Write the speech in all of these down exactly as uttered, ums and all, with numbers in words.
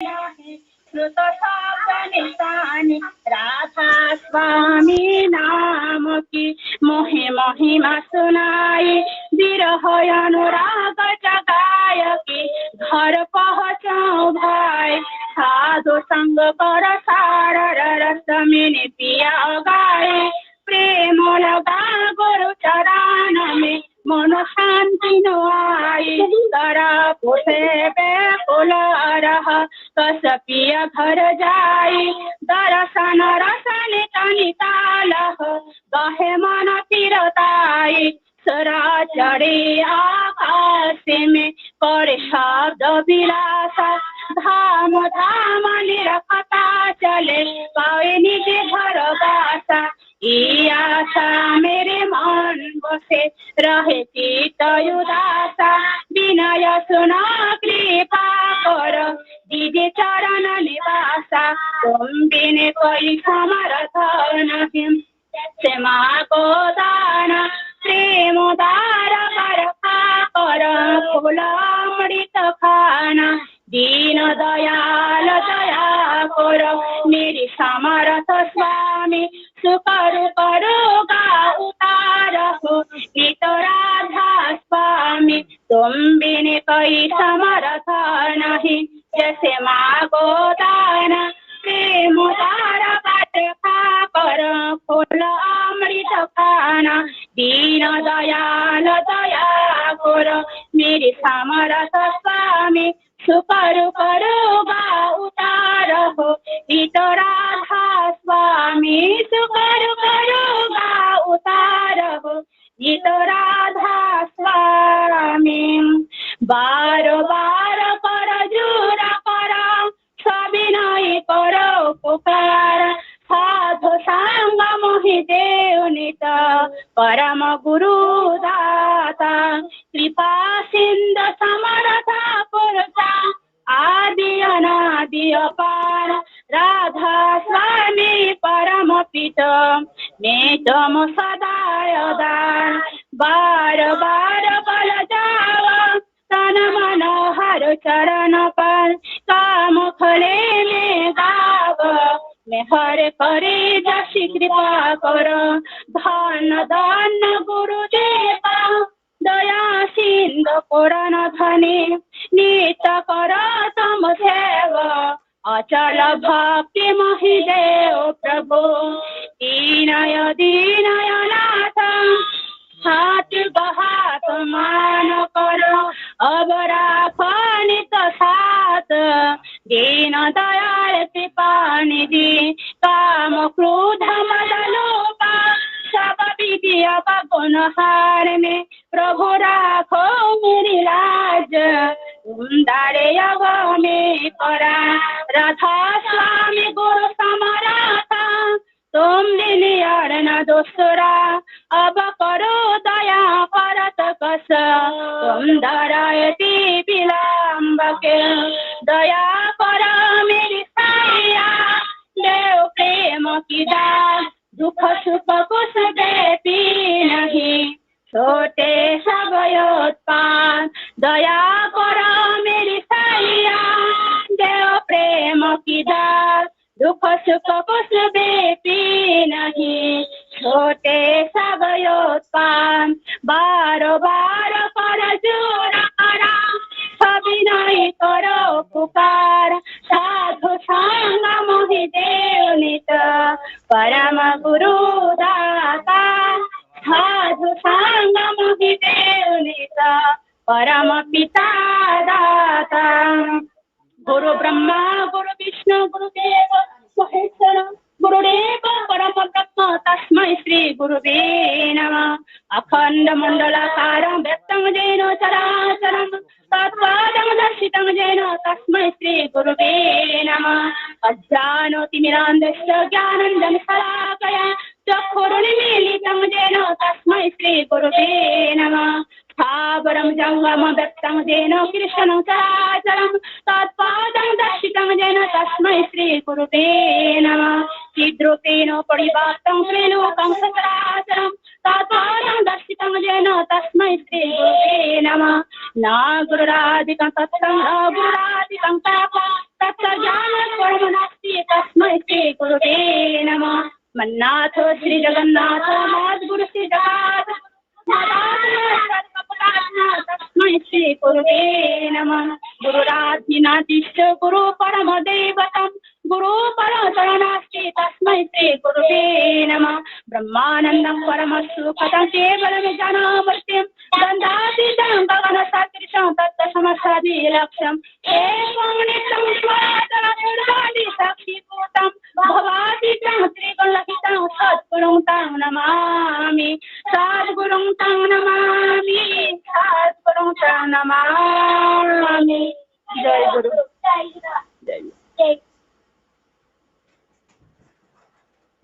श्रुत शब्द निशानी राधा स्वामी नाम की मोहे महिमा सुनाई। विरह अनुराग जगाय के घर पहुँचो भाई। साधु संग कर सार रस मैंने पिया गाए। प्रेम लगा गुरु चरण में मन शांति न आई। तरफ से बेकुल रह कस पिया घर जाई। दर्शन रस नित निकाल हो गहे मन फिरताई। सरा चढ़े आकाश में करे शब्द विलासा। धाम धाम निरखता चले पाए निज घर बासा। ई आशा मेरे मन बसे रहे चित्त उदासा। विनय सुन कृपा कर दीजिए चरण निवासा। तुम बिन कोई समर्थ नहीं क्षमा को दाना। प्रेम द्वार बरखा कर फूल अमृत खाना। दीन दयाल दया कर मेरे समर्थ स्वामी। सुख रूप रोग उतार हो नित राधा स्वामी। तुम बिन कोई समर्थ नहीं जैसे माँ गोदाना। प्रेम द्वार बरखा कर फूल अमृत खाना। दीन दयाल दया कर मेरे समर्थ स्वामी। सुख रूप रोग उतार हो नित राधा स्वामी। सुख रूप रोग उतार हो नित राधा स्वामी। बार बार कर जुर कर सविनय कर पुकार। साधु संग मोहि देव नित परम गुरु दाता। कृपा सिंधु समर्थ पुरुष आदि अनादि अपार। राधा स्वामी परम पित में तुम सदा उदार। बार बार बल जावा तन मन हर चरण पर। काम खले में गाव में हर करे जस कृपा कर। धन धन गुरुदेवा दया सिंधु करुण धनी नित कर तुम सेवा। अचल भक्ति मोहि देव प्रभु दीनय दीनय नाथ। हात बहात मान कर अब राख नित साथ। दीन दयाल कृपा निधि काम क्रोध मद लोभ सब विधि अवगुण हार में प्रभु राखो मेरी लाज। तुम दारे अगो में परा राधा स्वामी गुरु समरथ। तुम बिन और न दूसरा अब करो दया करत कस। तुम धरती विलंब के दया करो मेरी सैया। देव प्रेम की दान दुख सुख कुछ देती नहीं। छोटे सब उत्पाद दया करो मेरी सैया। देव प्रेम की दान दुख सुख कुछ देती नहीं। छोटे सब उत्पाद बार बार कर जुर करा। सविनय करो पुकार साधु संग मोहि देव नित परम गुरु दाता। साधु संग मोहि देव नित परम पिता दाता। गुरु ब्रह्मा गुरु विष्णु गुरु देव महेश्वर गुरुदेव परम ब्रह्म तस्मै श्री गुरुवे नमः। अखंड मंडलाकारं व्याप्तं येन चराचरं तत्पादं दर्शितं येन तस्मै श्री गुरुवे नमः। अज्ञानतिमिरान्धस्य ज्ञानाञ्जनशलाकया चक्षुरुन्मीलितं येन तस्मै श्री गुरुवे नमः। स्थावरं जङ्गमं व्याप्तं येन कृष्णं चराचरं तत्पादं दर्शितं येन तस्मै श्री गुरुवे नमः। चिद्रूपेण परिव्याप्तं त्रिलोकं सचराचरं तत्पादं दर्शितं येन तस्मै श्री गुरुवे नमः। न गुरुराधिकं तत्त्वं न गुरुराधिकं तपः तत्र ज्ञान परम नास्ति तस्मै श्री गुरुवे नमः। मन्नाथ श्री जगन्नाथ मद्गुरु श्री जगत तस्मै श्री गुरुवे नमः। गुरुराधिनाथीश्च गुरु परम देवतम्। गुरु परम शरणास्ति तस्मै श्री गुरुवे नमः। ब्रह्मानन्दं परम सुखदं केवलं ज्ञानमूर्तिं गन्धातीतं गगन सदृशं तत्त्वमस्यादिलक्ष्यम्। एकं नित्यं द्वादशादिशक्तिभूतं भवातीतं त्रिगुणरहितं सद्गुरुं तं नमामि। सद्गुरुं तं नमामि। सद्गुरुं तं नमामि। जय गुरु। जय।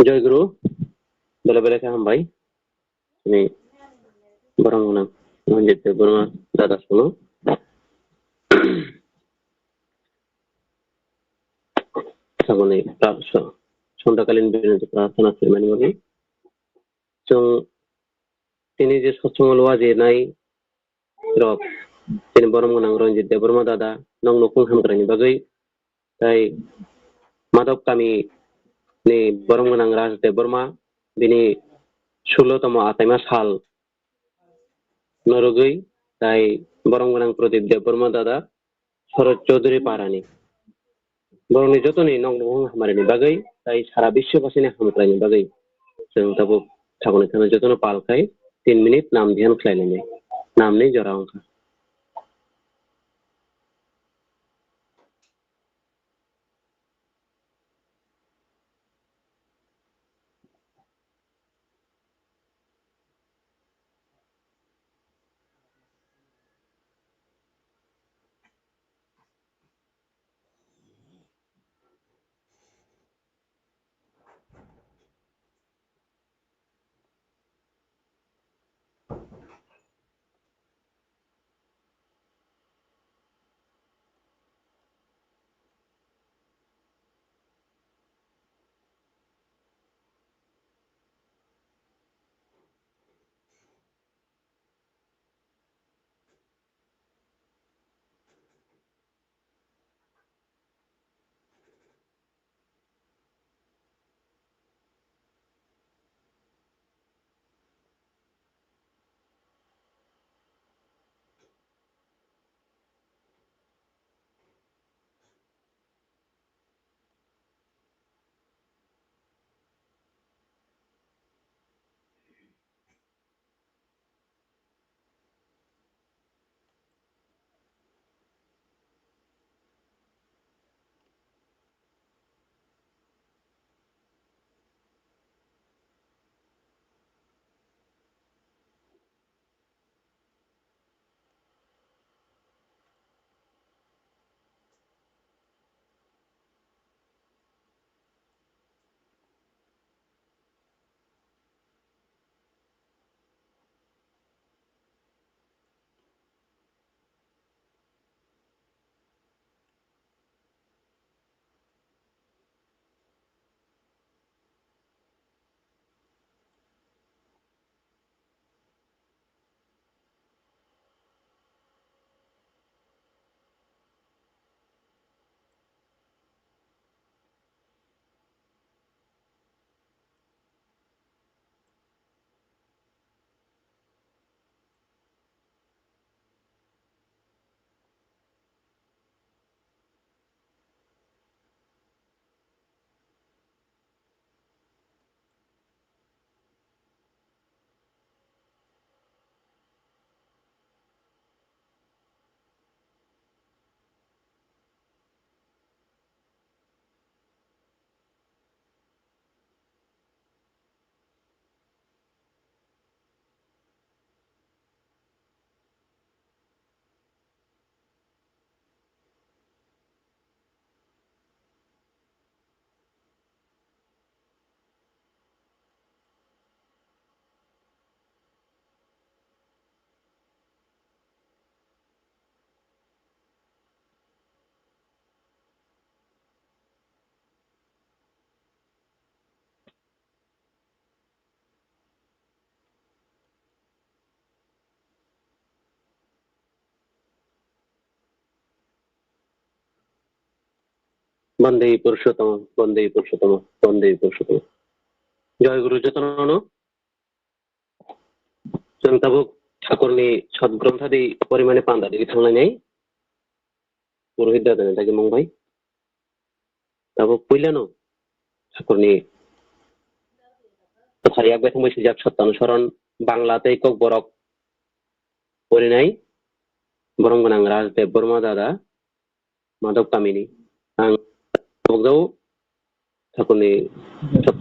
जय गुरु। Bele bele khe hambai. Ni borok no Ranjit Debbarma dada solo. Saboni prarthana, sondakalin binati prarthana khwlaimani bagwi. Chwng tini je satsang o lua je nai rok, tini borom gwnang Ranjit Debbarma dada, nokno kung hamkraini bagwi, tai Madhop kami ni borom gwnang Raj Debbarma, bini sulo tomo ataima sal norogwi, tai borom gwnang Pradip Debbarma dada, Sorot Chaudhuri Parani. Borokni jotoni nok nukhung hamari ni bagwi tai sara biswobasini hamkraini bagwi chwng tabuk thakoni thani jotono pal khai tin minute nam dhyan khlai lainai. Nam ni jora wngkha. Bande Purushottam, Bande Purushottam, Bande Purushottam. Joy Guru jotono. Chwng tabuk Thakurni sot grontha di porimani panda di thanglainai. Purohit dadani dagi mung bai. Tabuk puilano Thakurni kwthar yak bai thangbai swijak Sottanusoron Bangla tei Kokborok porinai borom gwnang Rajdev Borma dada. Madhop kamini. Ang tabuk jau Thakurni sot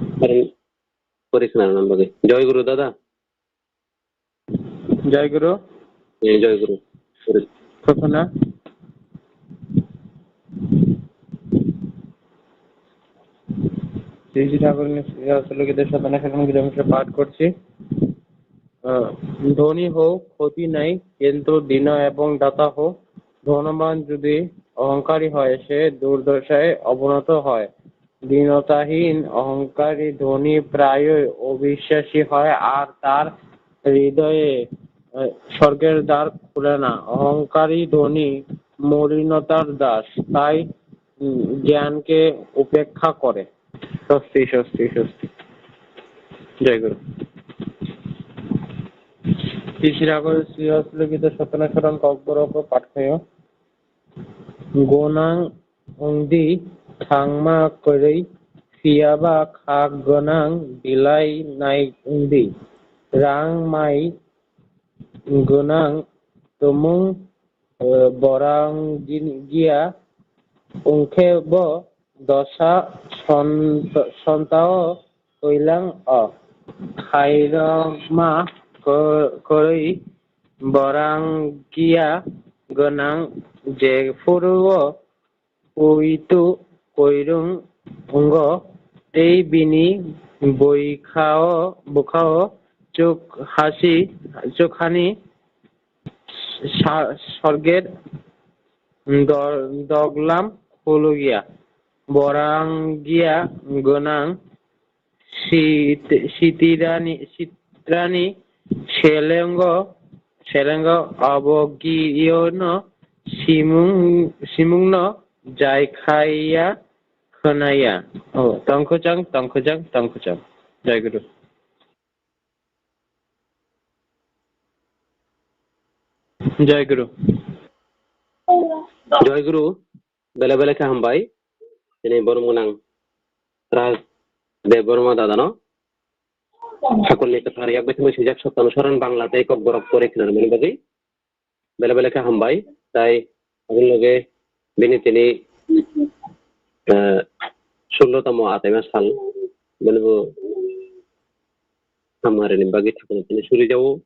pori khna nang bagwi. Joy Guru dada. Joy Guru. Eh, Joy Guru. Guru. Prarthana. Shri শ্রী ঠাকুরের শ্রী অষ্টলোকিতে শতনা শতম গীতাংশ পাঠ করছি। আহ, ধনী হোক, ক্ষতি নাই, কিন্তু দীন এবং দাতা হোক। ধনবান যদি অহংকারী হয়, সে দুর্দশায় অবনত হয়। দীনতাহীন অহংকারী ধনী প্রায়ই অবিশ্বাসী হয়, আর তার হৃদয়ে, আহ, স্বর্গের দ্বার খুলে না। অহংকারী ধনী মলিনতার দাস, তাই, উম, জ্ঞানকে উপেক্ষা করে। স্বস্তি, স্বস্তি, স্বস্তি। জয় গুরু। Sri Sri Thakur Sri Hostoloki Sotana Saran Kokborok Patkayo. Gonang wngdi thangma kwrwi, phiyaba kha gwnang bilai nai wngdi. Rang mai gwnang tumung, eh, borang gin-, giya, wngkhe bo dosa son-, sontao koilang o. Khairokma ko-, kwrwi borang giya gwnang jephuru o puitu koirung wngo, tei bini bwkhao, bwkhao chuk hasi, chuk hani sa-, sorger do-, doglam khulugya. Borang giya gwnang sit-, sitirani, sitrani selengo, selengo abogiyono simung, simungno jai khaiya khwnaya. Oh, tongkhuchang, tongkhuchang, tongkhuchang. Jai Guru. Jai Guru. Jai Guru. Bele bele khe hambai. Tini borom gwnang Raj Dev Borma dadano. Thakurni kwthar yak bai thangwi swijak Sottan Soran Bangla tei Kokborok pore khwnarwmani bagwi. Bele bele khe hambai. Tai aboni loge bini tini, eh, sullo tomo ataima sal. Bini bo hamharini bagwi Thakurni tini suri jago.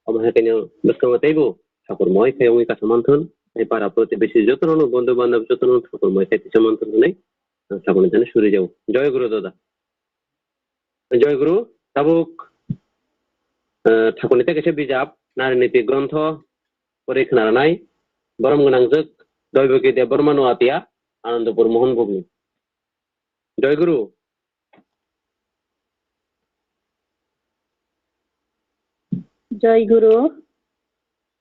Omo hai khe bwskango teibo Thakur moi khe wngwi kasa manthun. Tei para protibesi jotono, bondhu bandhab jotono Thakur moi khe tisa manthun hwnwi ang Thakurni thani suri jago. Joy Guru dada. Joy Guru, tabuk, eh, Thakurni tei kaisa bijap, Nari Niti Grontho, pori khnaranai, borom gwnangjwk, Doiboki Debbarma Noatia, Anandapur Mohon Bugni. Joy Guru. Joy Guru.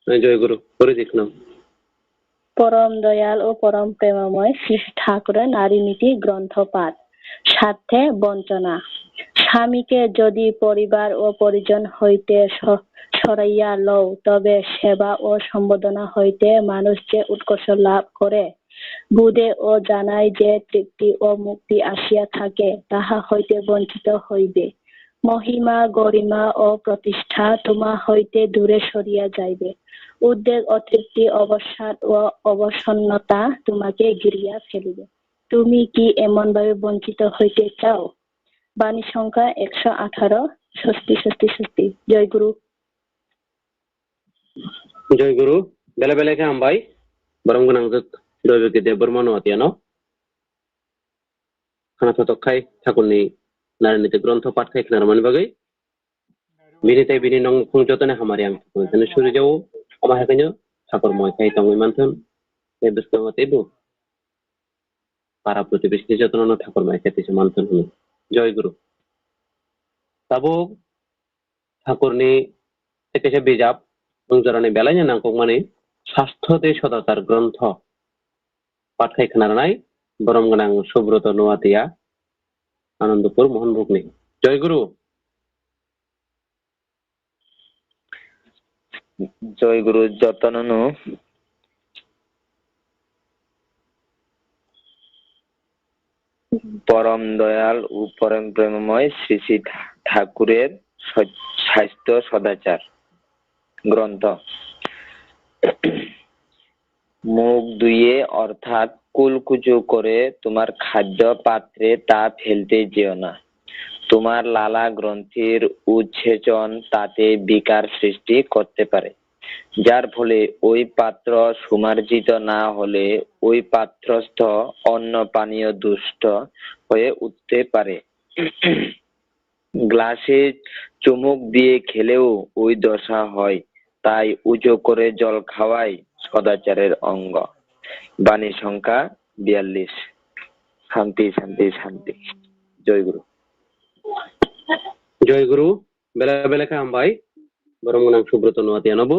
Eh, Joy Guru. Pori di khna. পরম দয়াল ও পরম প্রেমময় শ্রী ঠাকুরের নারী নীতি গ্রন্থ পাঠ। স্বার্থে বঞ্চনা। স্বামীকে যদি পরিবার ও পরিজন হইতে স-, সরাইয়া লও, তবে সেবা ও সম্বর্ধনা হইতে মানুষ যে উৎকর্ষ লাভ করে, বোধে ও জানায় যে তৃপ্তি ও মুক্তি আসিয়া থাকে, তাহা হইতে বঞ্চিত হইবে। মহিমা, গরিমা ও প্রতিষ্ঠা তোমা হইতে দূরে সরিয়া যাইবে। উদ্বেগ, অতৃপ্তি, অবসাদ ও অবসন্নতা তোমাকে ঘিরিয়া ফেলিবে। তুমি কি এমনভাবে বঞ্চিত হইতে চাও? বাণী সংখ্যা একশো আঠারো। স্বস্তি, স্বস্তি, স্বস্তি। জয় গুরু। Joy Guru, bele bele khe hambai. Borom gwnangjwk Doiboki Debbarma Noatiano. Khana thotok khai Thakurni Nari Niti Grontho path khai khnarmani bagwi. Bini tei bini nongkhung jotoni hamari ang Thakurni thani suri jago. Omo hai khaino Thakur moi khai tongwi manthun. Tei bwskango teibo para protibesi jotono Thakur moi khai tisa manthun hwnwi. Joy Guru. Tabuk Thakurni tei kaisa bijap, nwng jorani belaino nangkukmani Sastho tei Sodachar grontho path khai khnarnai, borom gwnang Subroto Noatia, Anandapur Mohonbugni. Joy Guru. Joy Guru jotono no. পরম দয়াল ও পরম প্রেমময় শ্রী শ্রী ঠা-, ঠাকুরের স-, স্বাস্থ্য সদাচার গ্রন্থ। মুখ ধুয়ে অর্থাৎ কুলকুচু করে তোমার খাদ্য পাত্রে তা ফেলতে যেও না। তোমার লালা গ্রন্থির উৎসেচন তাতে বিকার সৃষ্টি করতে পারে, যার ফলে ওই পাত্র সুমার্জিত না হলে ওই পাত্রস্থ অন্ন পানীয় দূষিত হয়ে উঠতে পারে। গ্লাসে চুমুক দিয়ে খেলেও ওই দশা হয়, তাই উজু করে জল খাওয়াই সদাচারের অঙ্গ। বাণী সংখ্যা বিয়াল্লিশ। শান্তি, শান্তি, শান্তি। জয় গুরু। জয় গুরু। Bele bele kha hambai. Borom gwnang Subroto Noatia no bo.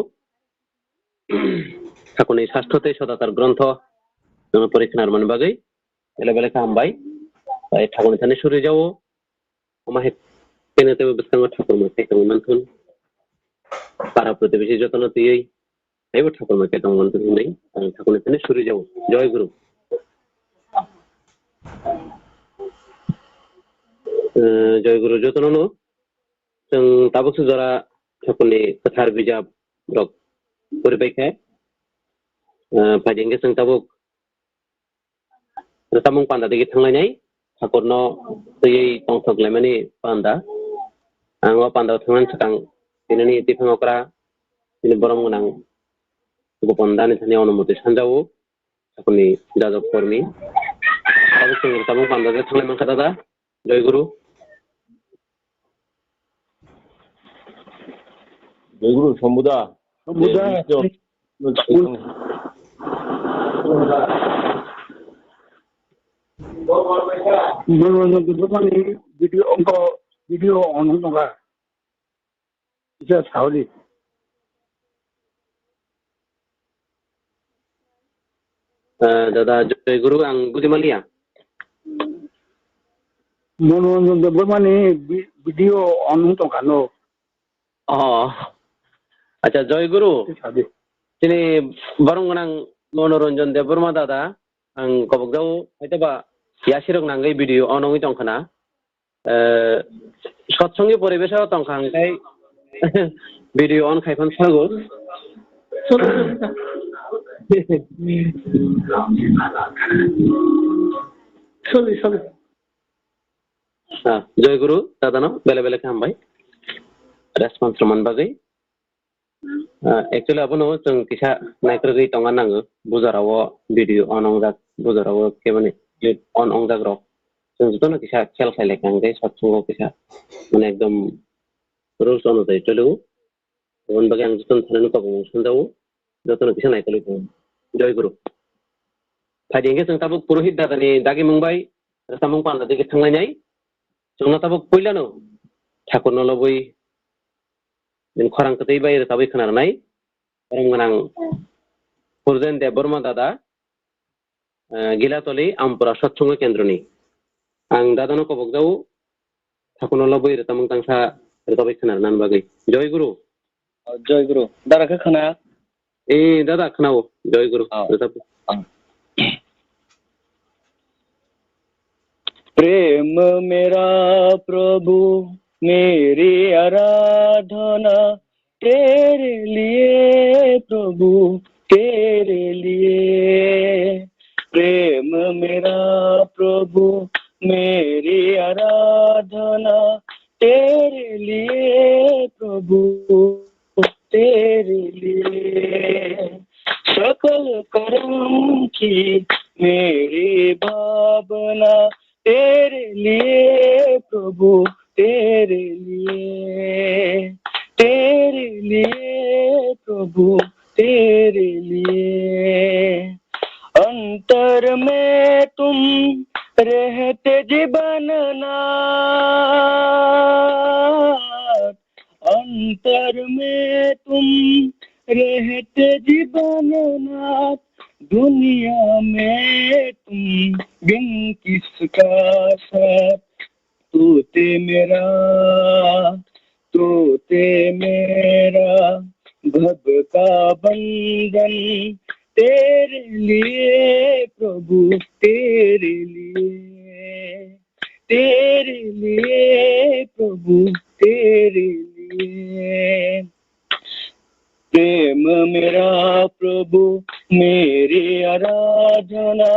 Thakurni sastho tei sodatar grontho no pori khnar mani bagwi bele bele kha hambai. Tai thakurni thani suri jao. Omo hai kene tebo bwskango thakur mai khe tongwi manthun. Para protibesi jotono twiwi taibo thakur mai khe tongwi manthun hwnwi ang thakurni thani suri jao. Joy Guru. Eh, Joy Guru jotono no. Chwng tabuk se jora thakurni kwthar bijap rok pori bai khe. Eh, phaidi hwnkhe chwng tabuk Rwchapmung panda digi thanglainai, thakurno twiwi tongthok laimani panda. Ang o pandao thangmani swkang tinini tiphang okra, tini borom gwnang Gopon Dani thani Onumoti sanjao, thakurni jajok kormi. Tabuk chwng rwchapmung panda digi thanglai mankha dada. Jai Guru. Jai Guru, Sambuda. Sambuda. Jai Guru. Video, video on wng tongkha. Kisa saudi. Eh, dada, Jai Guru, ang buji maliya. Monoranjan Debbarmani vi-, video on wng tongkha no. Oh. Acha, Jai Guru. Saudi. Chini borom gwnang Monoranjan Debbarma dada, ang kobok jao, haiba yasirok nangwi video on wngwi tongkha na. Eh, sotsongi poribesh o tongkha hwnkhe video on khai phan sago. Sorry, sorry. Ah, Jai Guru, dadano bele bele khe hambai. Response rwmani bagwi. Ah, actually, abono chwng kisa naikrwgwi tongna nango. Bujarao video on wngjak, bujarao keboni on wngjak rok. Chwng jotono kisa khel khailai kha, hwnkhe satsongo kisa, mane, ekdom rules onujai cholio. Aboni bagwi ang jotono thanani kobong sanjao. Jotono kisa naikolwi tongo. Jai Guru. Phaidi hwnkhe chwng tabuk Purohit dadani dagimung bai rwchapmung panda digi thanglainai. Chwngno tabuk puilano Thakurno lobwi bini khorang kwtwi bai rwchapwi khna rwnai. Borom gwnang Purjen Debbarma dada, eh, Gilatoli Ampura Satsongo Kendroni. Ang dadano kobok jao, thakurno lobwi rwchapmung tangsa rwchapwi khna rwnani bagwi. Jai Guru. Oh, Jai Guru. Dara khe khna? Eh, dada, khnao. Jai Guru. Oh. Rwchap. Oh. प्रेम मेरा प्रभु, मेरी आराधना, तेरे लिए प्रभु, तेरे लिए। प्रेम मेरा प्रभु, मेरी आराधना, तेरे लिए प्रभु, तेरे लिए। सकल कर्म की मेरी भावना, तेरे लिए प्रभु, तेरे लिए, तेरे लिए प्रभु, तेरे लिए। अंतर में तुम रहते जीवन नाथ, अंतर में तुम रहते जीवन नाथ, दुनिया में तुम बिन किसका साथ तू ते मेरा, तू ते मेरा, भव का बंधन तेरे लिए प्रभु, तेरे लिए, तेरे लिए प्रभु, तेरे लिए। प्रेम मेरा प्रभु, मेरी आराधना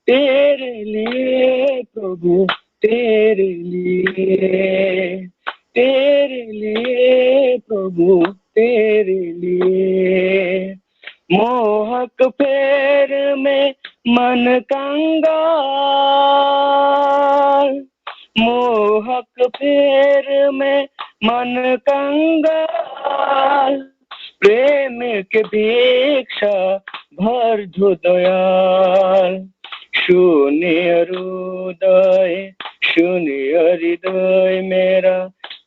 तेरे लिए प्रभु, तेरे लिए, तेरे लिए प्रभु, तेरे लिए। मोहक फेर में मन कंगाल, मोहक फेर में मन कंगाल, प्रेम के भिक्षा भर दो दयाल। सुनिए हृदय, सुनिए हृदय मेरा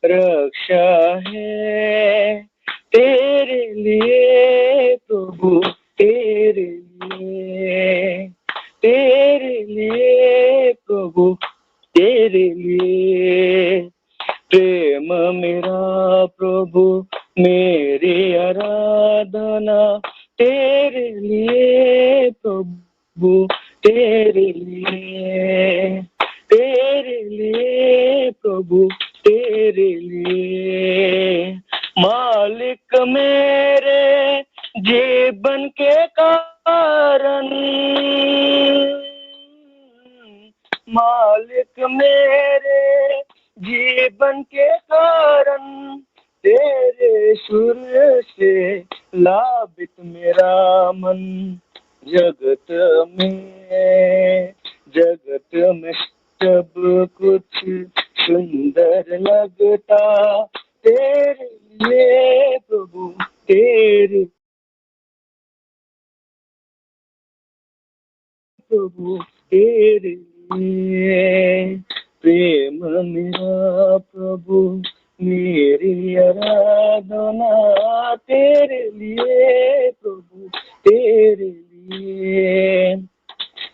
रक्षा है। तेरे लिए प्रभु, तेरे लिए, तेरे लिए प्रभु, तेरे लिए। प्रेम मेरा प्रभु, मेरी आराधना तेरे लिए प्रभु, तेरे लिए, तेरे लिए प्रभु, तेरे लिए। मालिक मेरे जीवन के कारण, मालिक मेरे जीवन के कारण, तेरे सुर से लावित मेरा मन। जगत में, जगत में सब कुछ सुंदर लगता तेरे लिए प्रभु, तेरे प्रभु, तेरे लिए। प्रेम मेरा प्रभु, मेरी आराधना तेरे लिए प्रभु, तेरे लिए,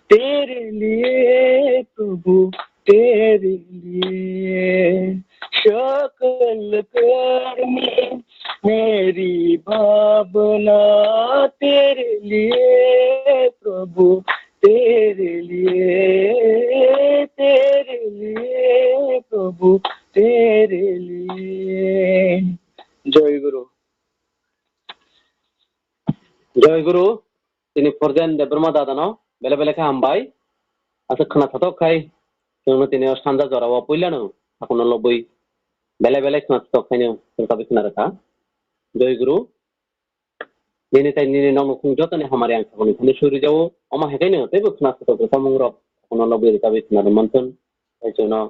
तेरे लिए प्रभु, तेरे लिए। सकल कर्म मेरी भावना तेरे लिए प्रभु, तेरे लिए, तेरे लिए प्रभु, तेरे लिए। जय गुरु। Joy Guru, tini Forjen Debbarma dada no bele bele khe hambai. Aswk khna thothok khai chwngno tini o sanja jora o puila no hakono lobwi bele bele khna thothok khai no chwng kabi khna rwkha. Joy Guru, nini tai nini nok nukhung joto ni hamari ang thani thani suri jawo. Omo hai khe no teibo khna thothok rwkha mung rok hakono lobwi rwkha bi khna rw manthun. Tai chwngno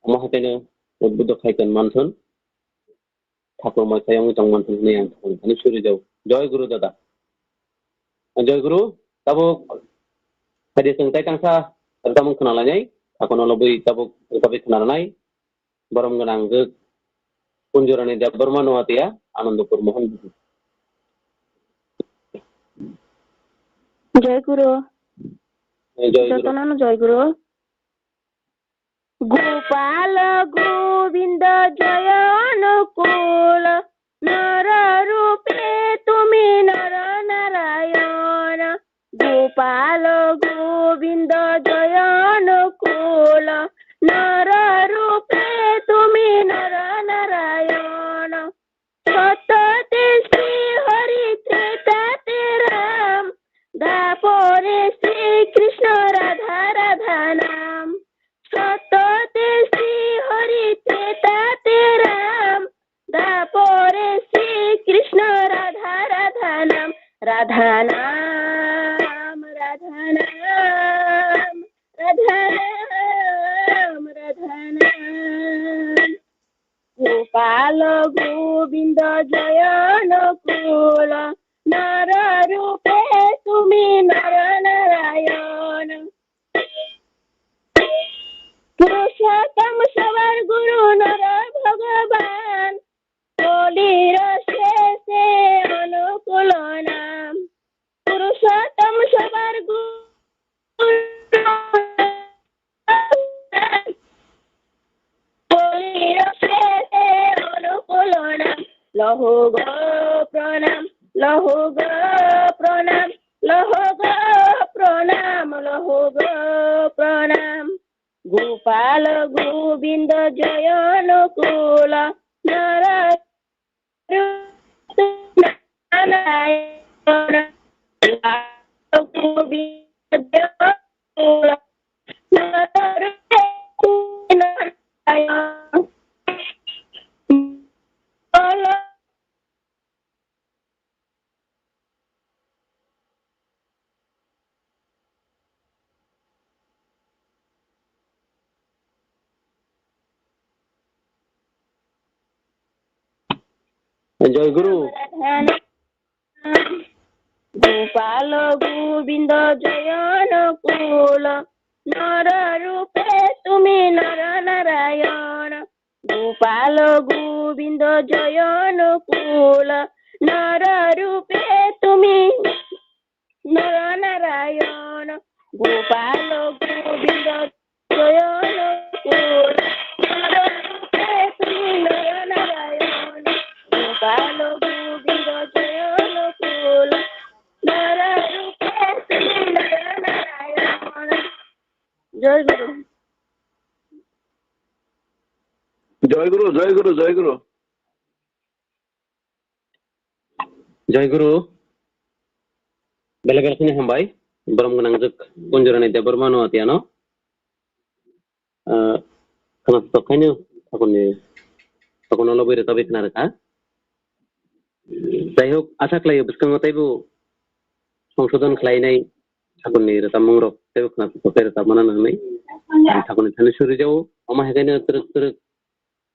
omo hai khe no udbuddho khai ton manthun. Thakur moisa yongwi tong manthun hwnwi ang thakur thani suri jaw. Joy Guru dada. Joy Guru, tabuk phaidi chwng tai tangsa rwchapmung khna lainai. Thakurno lobwi tabuk rwchapwi khna rwnai. Borom gwnang gw Kunjurani Debbarma Noatia, Anandapur Mohon Buhi. Joy Guru. Joy Guru. Jotono no Joy Guru. Gopal গোবিন্দ জয় অনুকূল, নর রূপে তুমি নর নারায়ণ। গোপাল গোবিন্দ জয় অনুকূল, নর রূপে তুমি নর নারায়ণ। সত্যতে শ্রী হরি, ত্রেতাতে রাম, দ্বাপরে শ্রীকৃষ্ণ রাধা রাধা নাম। সত্যতে শ্রী হরি, ত্রেতাতে রাম, দ্বাপরে শ্রীকৃষ্ণ রাধা রাধা নাম। রাধা নাম, রাধা নাম, রাধা নাম, রাধা নাম। গোপাল গোবিন্দ জয় অনুকূল, নর রূপে তুমি নর নারায়ণ। পুরুষোত্তম সবার গুরু নর ভগবান, কলির শেষে অনুকূল নাম। পুরুষোত্তম সবার গুরু লহো গো প্রণাম, লহো গো প্রণাম, লহো গো প্রণাম, লহো গো প্রণাম। গোপাল গোবিন্দ জয় অনুকূল, নর জয় গুরু। গোপাল গোবিন্দ জয় অনুকূল, নর রূপে তুমি নর নারায়ণ। গোপাল গোবিন্দ জয় অনুকূল, নর রূপে তুমি নর নারায়ণ। গোপাল গোবিন্দ জয় অনুকূল, নর রূপে তুমি নর নারায়ণ। গোপাল গোবিন্দ জয় অনুকূল, নর রূপে তুমি নর নারায়ণ। জয় গুরু। জয় গুরু, জয় গুরু, জয় গুরু। Jai Guru, belai belai kheno hambai, borom gwnangjwk Kunjurani Debbarma no atiyano. Ah, khwnathok khaino thakurni, thakurno lobwi rwtabwi khna rwkha. Jai hok, asa khlaio bwskango teibo songsodon khlainai thakurni rwchapmung rok teibo khwnathok khe rwchapmana hwnwi ang thakurni thani suri jao. Omo hai khe twrwk twrwk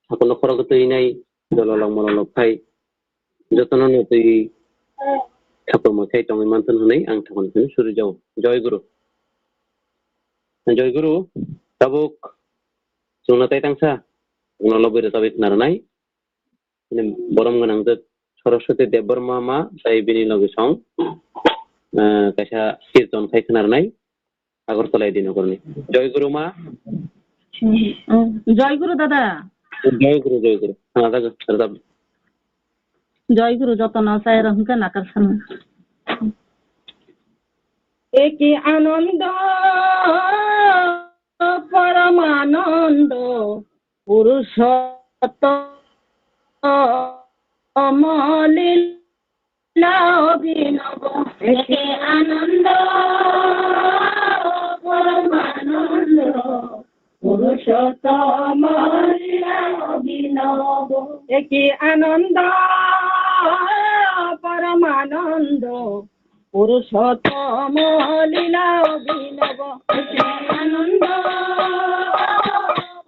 thakurno khorok twi nai, dololok mololok khai, jotono no twi thakurma khai tongwi manthun hwnwi ang thakurni thani suri jao. Jai Guru. Jai Guru, tabuk chwngno tai tangsa, chwngno lobwi rwchabwi khna rwnai. Borom gwnangjwk Saraswati Debbarma ma tei bini logisong, eh, kaisa kirton khai khna rwnai. Agartala Edinogorni. Jai Guru ma. Jai Guru dada. Jai Guru, Jai Guru. Ha, dada, dada. Jai Guru jotono chai rok hwnkhe nakar sano. Eki anando paramanando purushottamo lila abhinabo. Eki anando paramanando purushottamo lila abhinabo. Eki anando paramanando purushottamo lila abhinabo. Eki anando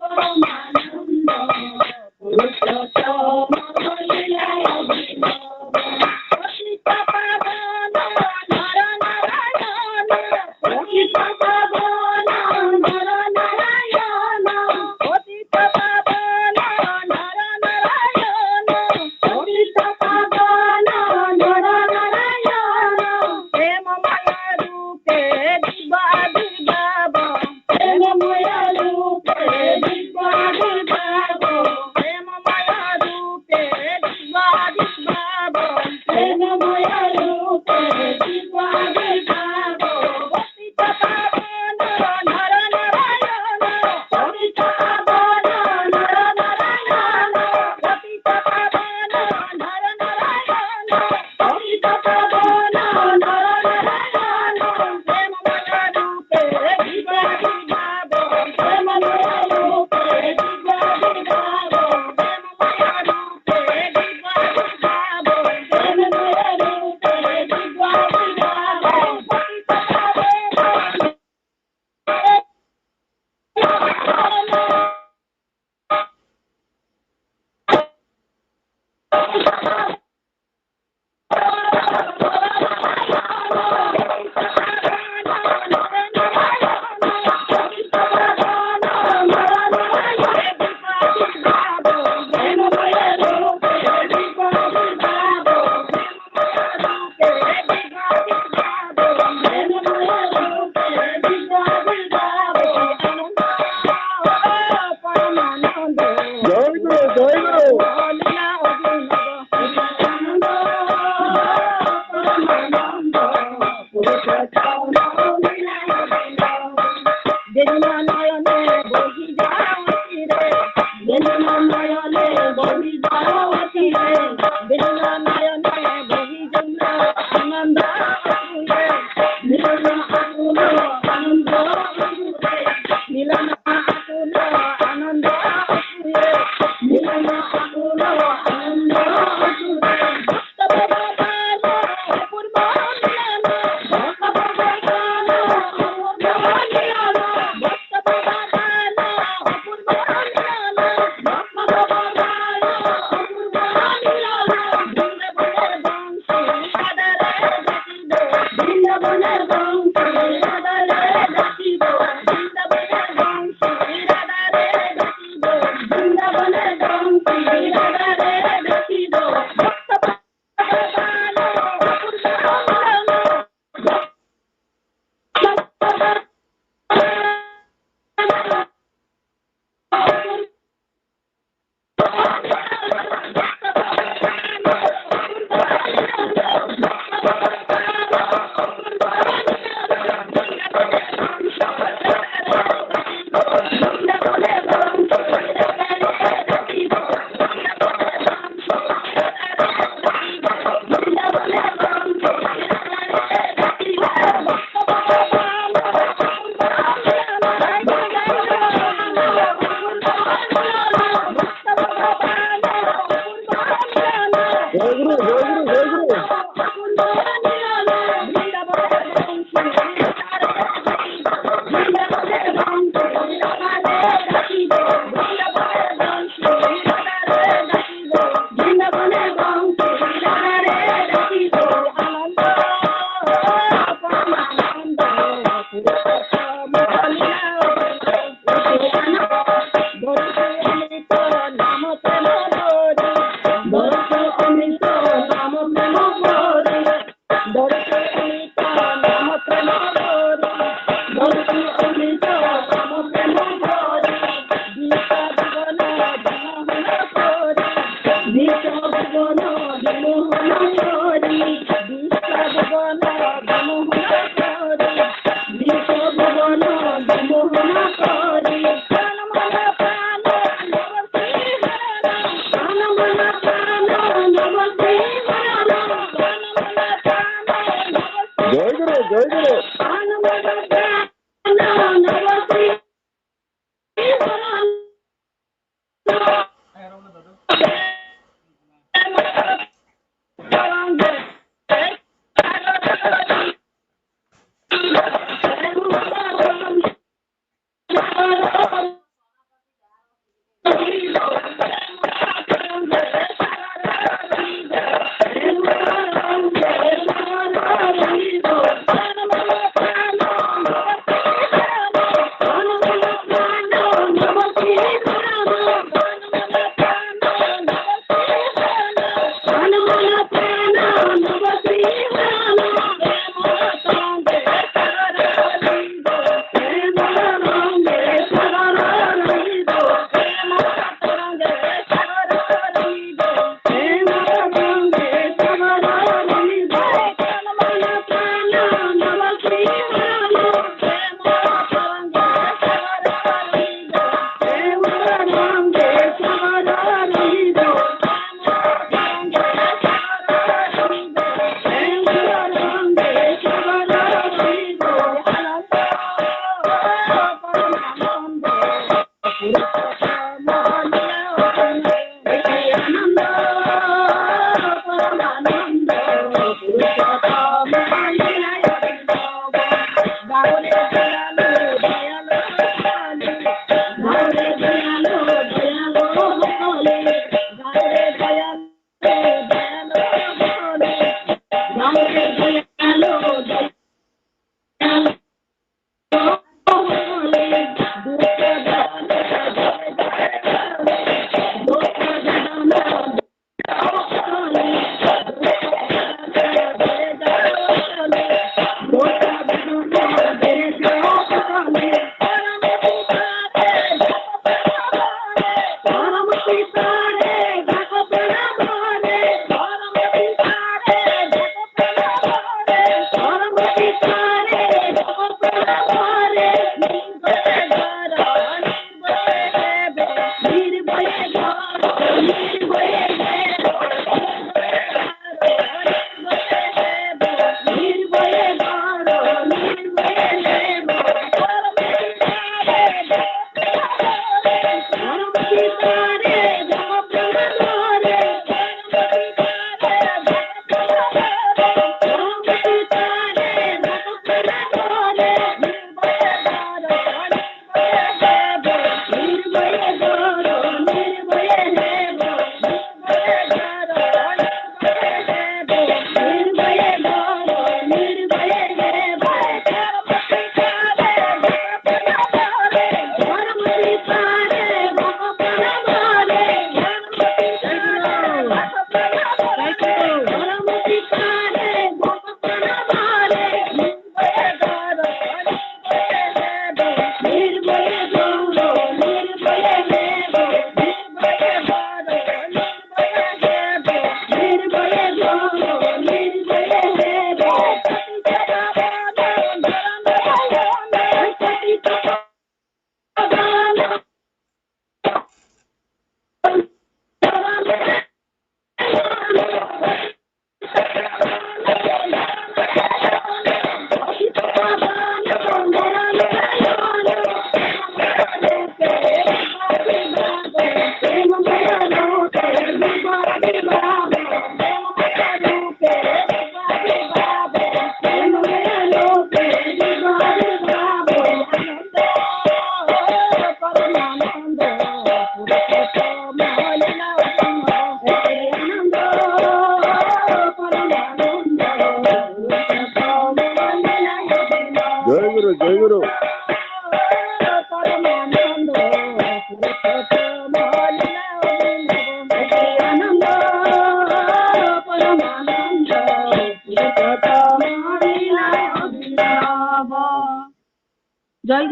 paramanando purushottamo lila abhinabo. Bini nayone bohi jao chire, bini nayone bohi jao chire, bini nayone bohi jao ananda asuye, milona akulo ananda asuye, milona akulo ananda asuye, milona akulo ananda asuye.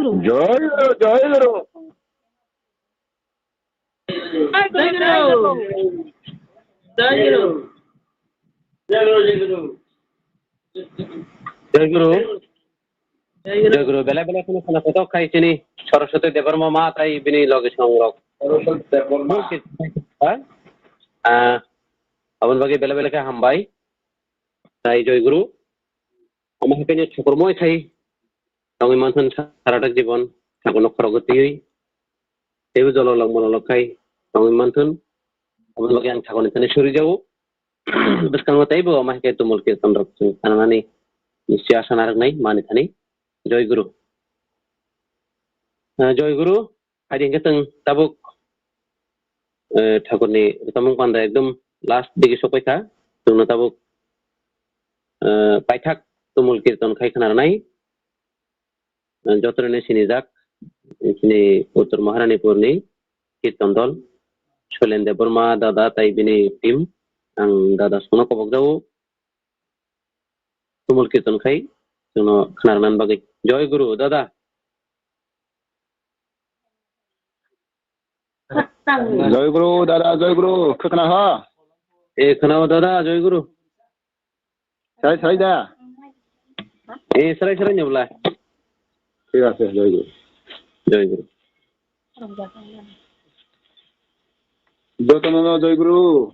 Jai Guru, Jai Guru. Jai Guru. Jai Guru. Jai Guru. Jai Guru. Jai Guru. Belai belai kheno kheno kothok khai chini Saraswati Debbarma ma tai bini loge songrok. Saraswati Debbarma. Ha? Ah, aboni bagwi belai belai khe hambai. Tai Jai Guru. Omo hai khe thakurmoi khai tongwi manthun saradak jibon thakurno khorokgo twiwi. Teibo jololok mololok khai tongwi manthun. Aboni bagwi ang thakurni thani suri jago. Bwskango teibo omo hai khe tumul kirtan rok chwng khananani nisi asa narwknai mani thani. Jai Guru. Ah, Jai Guru. Haidi hwnkhe chwng tabuk, eh, thakurni rwchapmung panda ekdom last digi sokpai kha. Chwngno tabuk, eh, paithak tumul kirtan khai khna rwnai. Eh, jotono sinijak, chini Uttor Maharanipurni kirtan dol, Soilen Debbarma dada tai bini team, ang dada songno kobok jago. Tumul kirtan khai chwngno khna rwna bagwi. Jai Guru, dada. Jai Guru, dada, Jai Guru, khwkhna ha? E, khwnao, dada, Jai Guru. Sai, sai da? E, sarai, sarai ni bwla. Thik ase, Jai Guru. Jai Guru. Jotono no Jai Guru.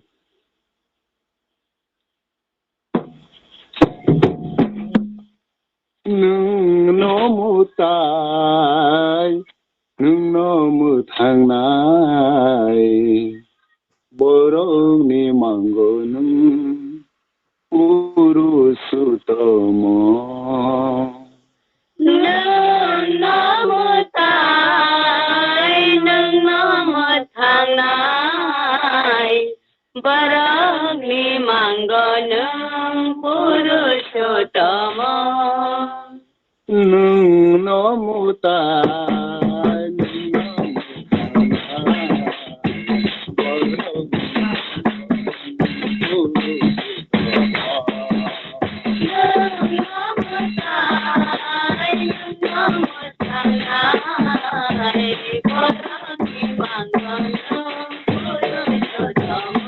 Nwng no mwtai, nwng no mwthangnai, borokni mango nwng Purushottama. Nwng no mwtai, nwng no mwthangnai, borokni mango nwng Purushottama. Nwng no mwtai, nwng no mwthangnai, borokni mango nwng Purushottama.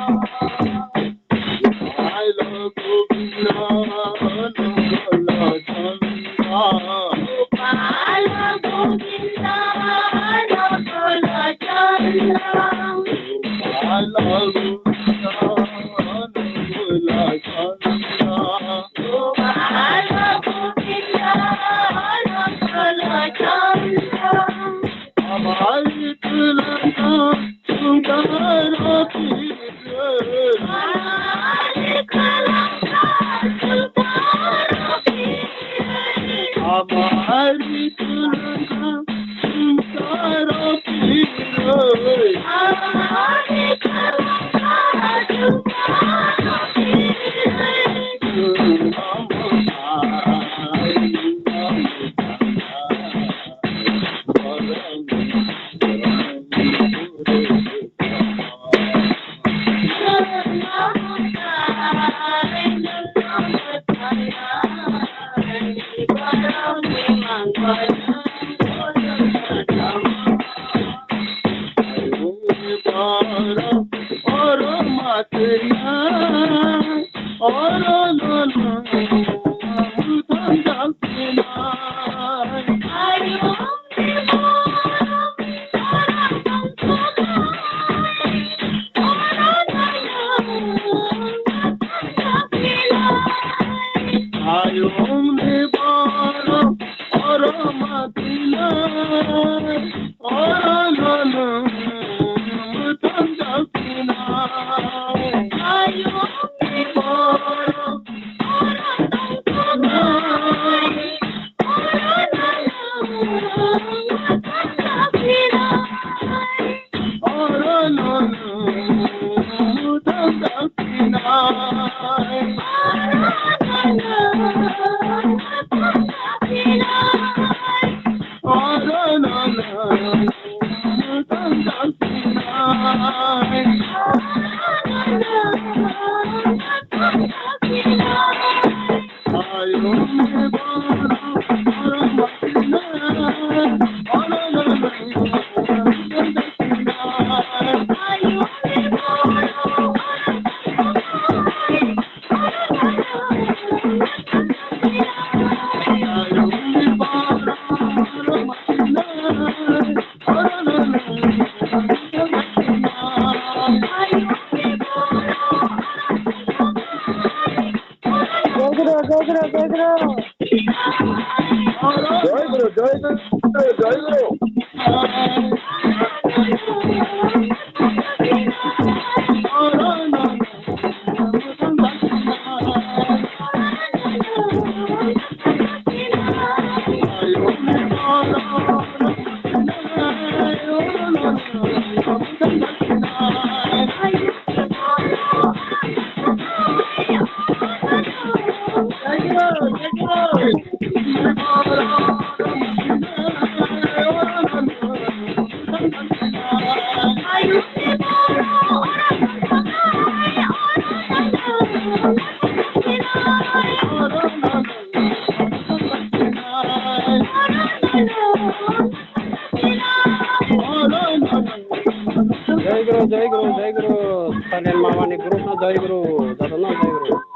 Jai Guru, Jai Guru, Jai Guru. Jai Guru, Jai Guru, Jai Guru. Salen Mama ni group no Jai Guru, joto no Jai Guru.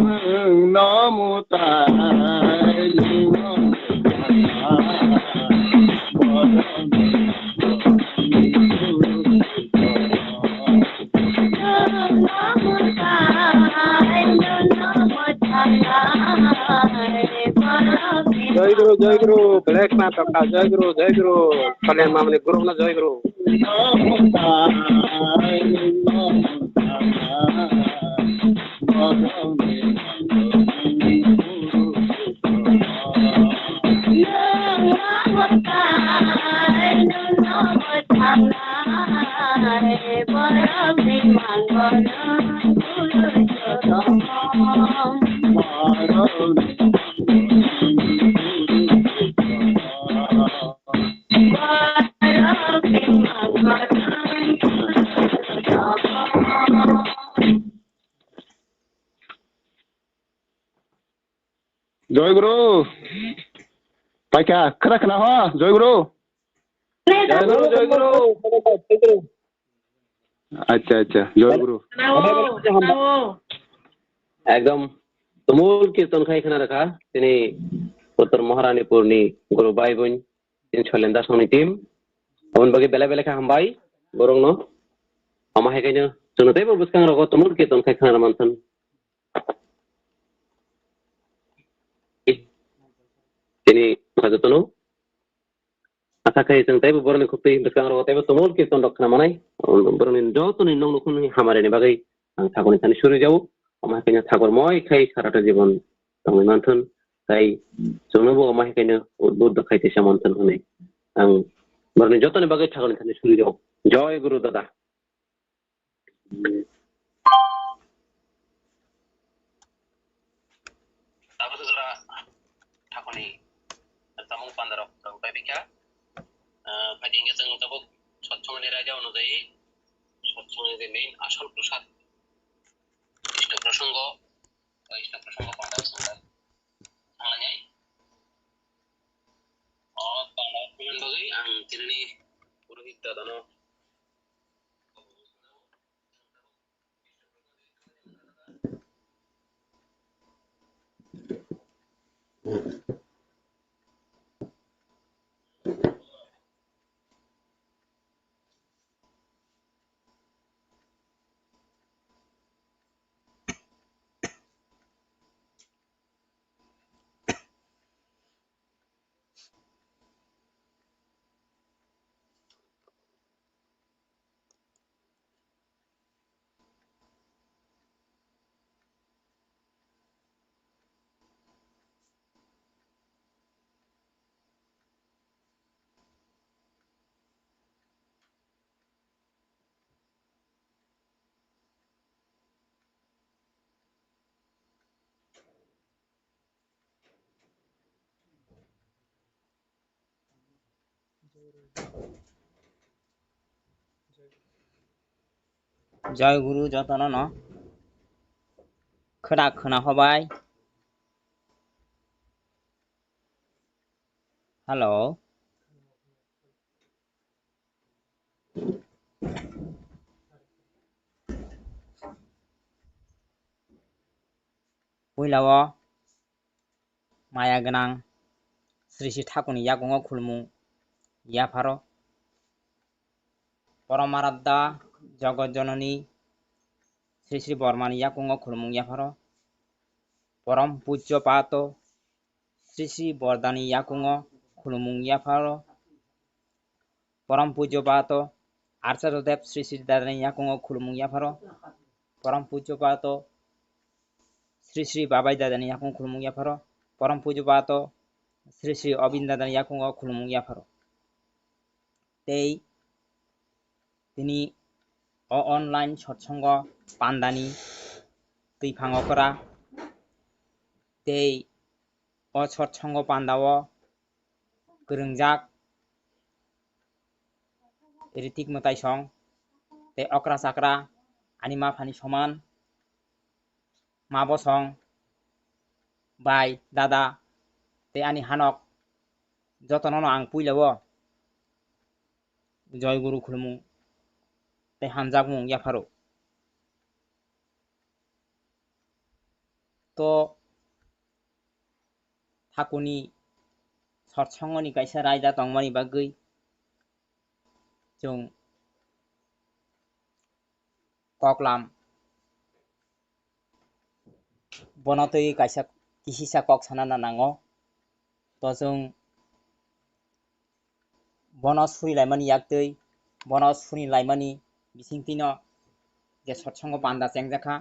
Jai Guru, Jai Guru, belai khna tongkha, Jai Guru, Jai Guru, Kalian Mamani Guru no Jai Guru. Joy Guru. Paikha, khara khna ho, Joy Guru. Joy Guru, Joy Guru. Acha, acha, Joy Guru. Ekdom tumul kirton khai khna rakha, tini Uttor Maharanipurni Guru Bhai Bun, tini Shoilen Das ni team. Aboni bagwi belai belai khe hambai, borokno. Omo hai khaino chwngno teibo bwskang rogo tumul kirton khai khna manthon. Tini jotono asa khai chwng teibo borokni khuk twi bwskang rogo teibo tumul kirton rok khna manai. Borokni jotoni nok nukhungni hamari ni bagwi ang thakoni thani suri jago. Omo hai khaino thakor moi khai sarata jibon tongwi manthon. Tai chwngno bo omo hai khaino udbuddo khai tisa manthon hwnwi ang borokni jotoni bagwi thakoni thani suri jago. Joy Guru dada. Tabuk jora thakoni tamung pandarok tabuk bai bikha. Ah, phaidi hingke chwng tabuk sotsongni raida onojai, sotsongni je main asol prasad, Krishna prasongo, Krishna prasongo panda sangla, sanglanai. O panda bagwi ang tinini purohit dadano Jai Guru jotono no khwna khwna hobai. Hello. Puila o maya gwnang Sri Sri Thakurni yakungo khulumung yapharo. Porom Aradda Jogot Jononi Sri Sri Bormani yakungo khulumung yapharo. Porom Pujjo Pato Sri Sri Bordani yakungo khulumung yapharo. Porom Pujjo Pato Archarodev Sri Sri Dadani yakungo khulumung yapharo. Porom Pujjo Pato Sri Sri Babai Dadani yakungo khulumung yapharo. Porom Pujjo Pato Sri Sri Obin Dadani yakungo khulumung yapharo. Tei tini o online sotsongo pandani twiphang okra tei o sotsongo pandao kwrwngjak Ritik Mwtai song tei okra chakra ani ma phani soman ma bosong bai dada tei ani hanok jotono no ang puila o Joy Guru khulumung tei hamjakmung yapharo. To Thakurni sotsongoni kaisa raida tongmani bagwi chwng koklam bono twi kaisa kisisa kok sana nango. To chwng bono suri laimani yak twi, bono suri laimani bisingtwino je sotsongo panda chengjakha,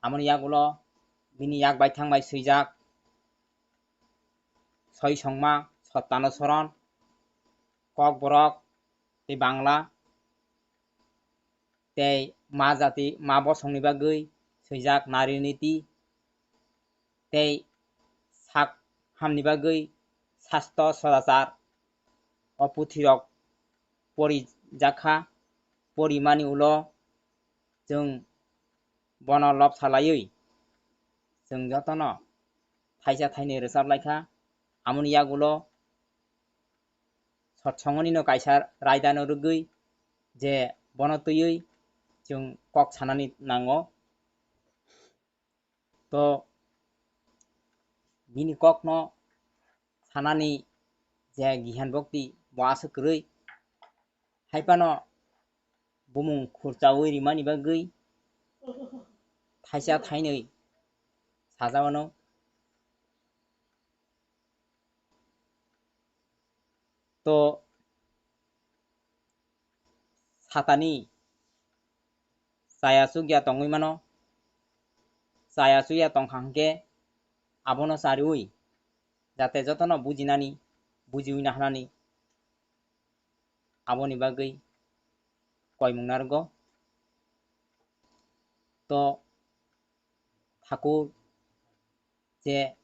amoni yagulo bini yak baithang bai swijak Soi Songma, Sottano Soron, Kokborok tei Bangla, tei ma jati, ma bosongni bagwi swijak Nari Niti, tei sak hamni bagwi Sasto Sodachar. O puthirok porijakha, porimani ulo chwng bono lobsa laiwi chwng jotono thaisa thainwi rwchap laikha. Amoni yagulo sotsongonino kaisa raidano rwgwi je bono twiwi chwng kok sanani nango. To bini kokno sanani je gihan bokti bo aswk kwrwi, hai phano bumung khurchaui rimani bagwi thaisa thainwi sajawano. To satani chaya chukya tongwi mano, chaya chukya tongkha hwnkhe abono chariui jate jotono bujinani, bujiui naharnani aboni bagwi koimung narwgo. To Thakur je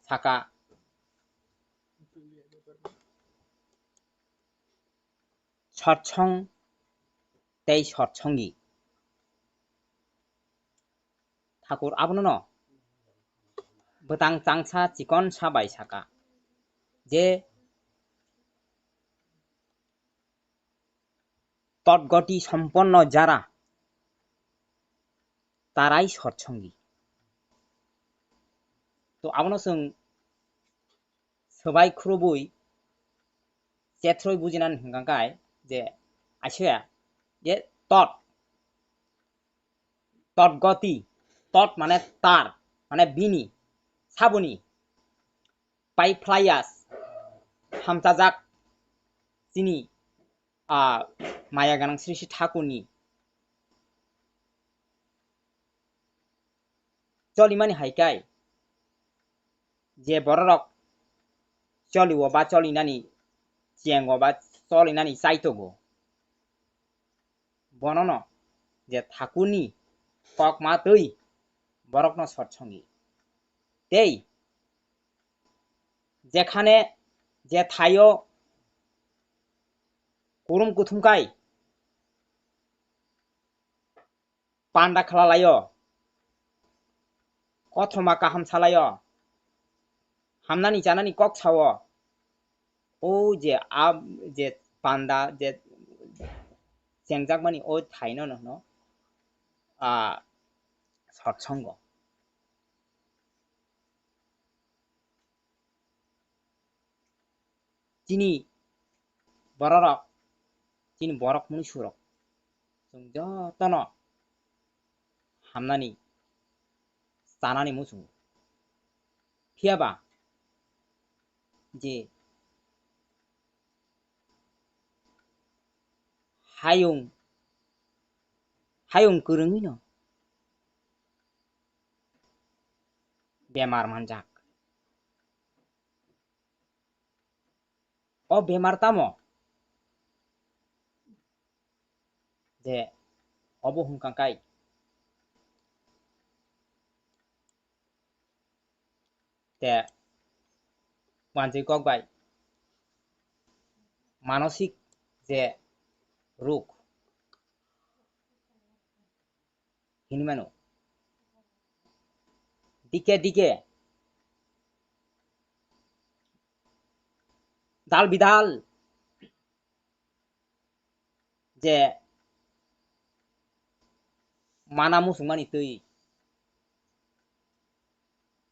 saka sotsong tei sotsongi. Thakur abono no bwtang changsa chikonsa bai saka je totgoti somponno jara tarai sotsongi. To abono chwng swbai khurubui chethroi bujinani hwnkha khe je aisya je tot, tot goti, tot mane tar, mane bini, saboni, pai phlaiya, hamchajak chini, a, maya gwnang Sri Sri Thakurni cholimani hai khe je bororok choliwo ba cholinani chengo ba cholinani chaitogo, bonono je Thakurni kokma twi borokno sotsongi. Tei jekhane je thaio kurum kuthum kai panda khlalaio, kothoma kaham salaio, hamnani chanani kok sao, o je a je panda je chengjakmani o thaino no hwno, a, sotsongo. Chini bororok, chini borok mwnwi surok, chwng jotono hamnani chanani muchungo. Phiya ba je hayung, hayung kwrwngwino bemar manjak. O bemar tamo? Je obo hwnkha kai te manjui kok bai manosik je ruk hinwi mano. Dike dike dal bidal je mana muchungmani twi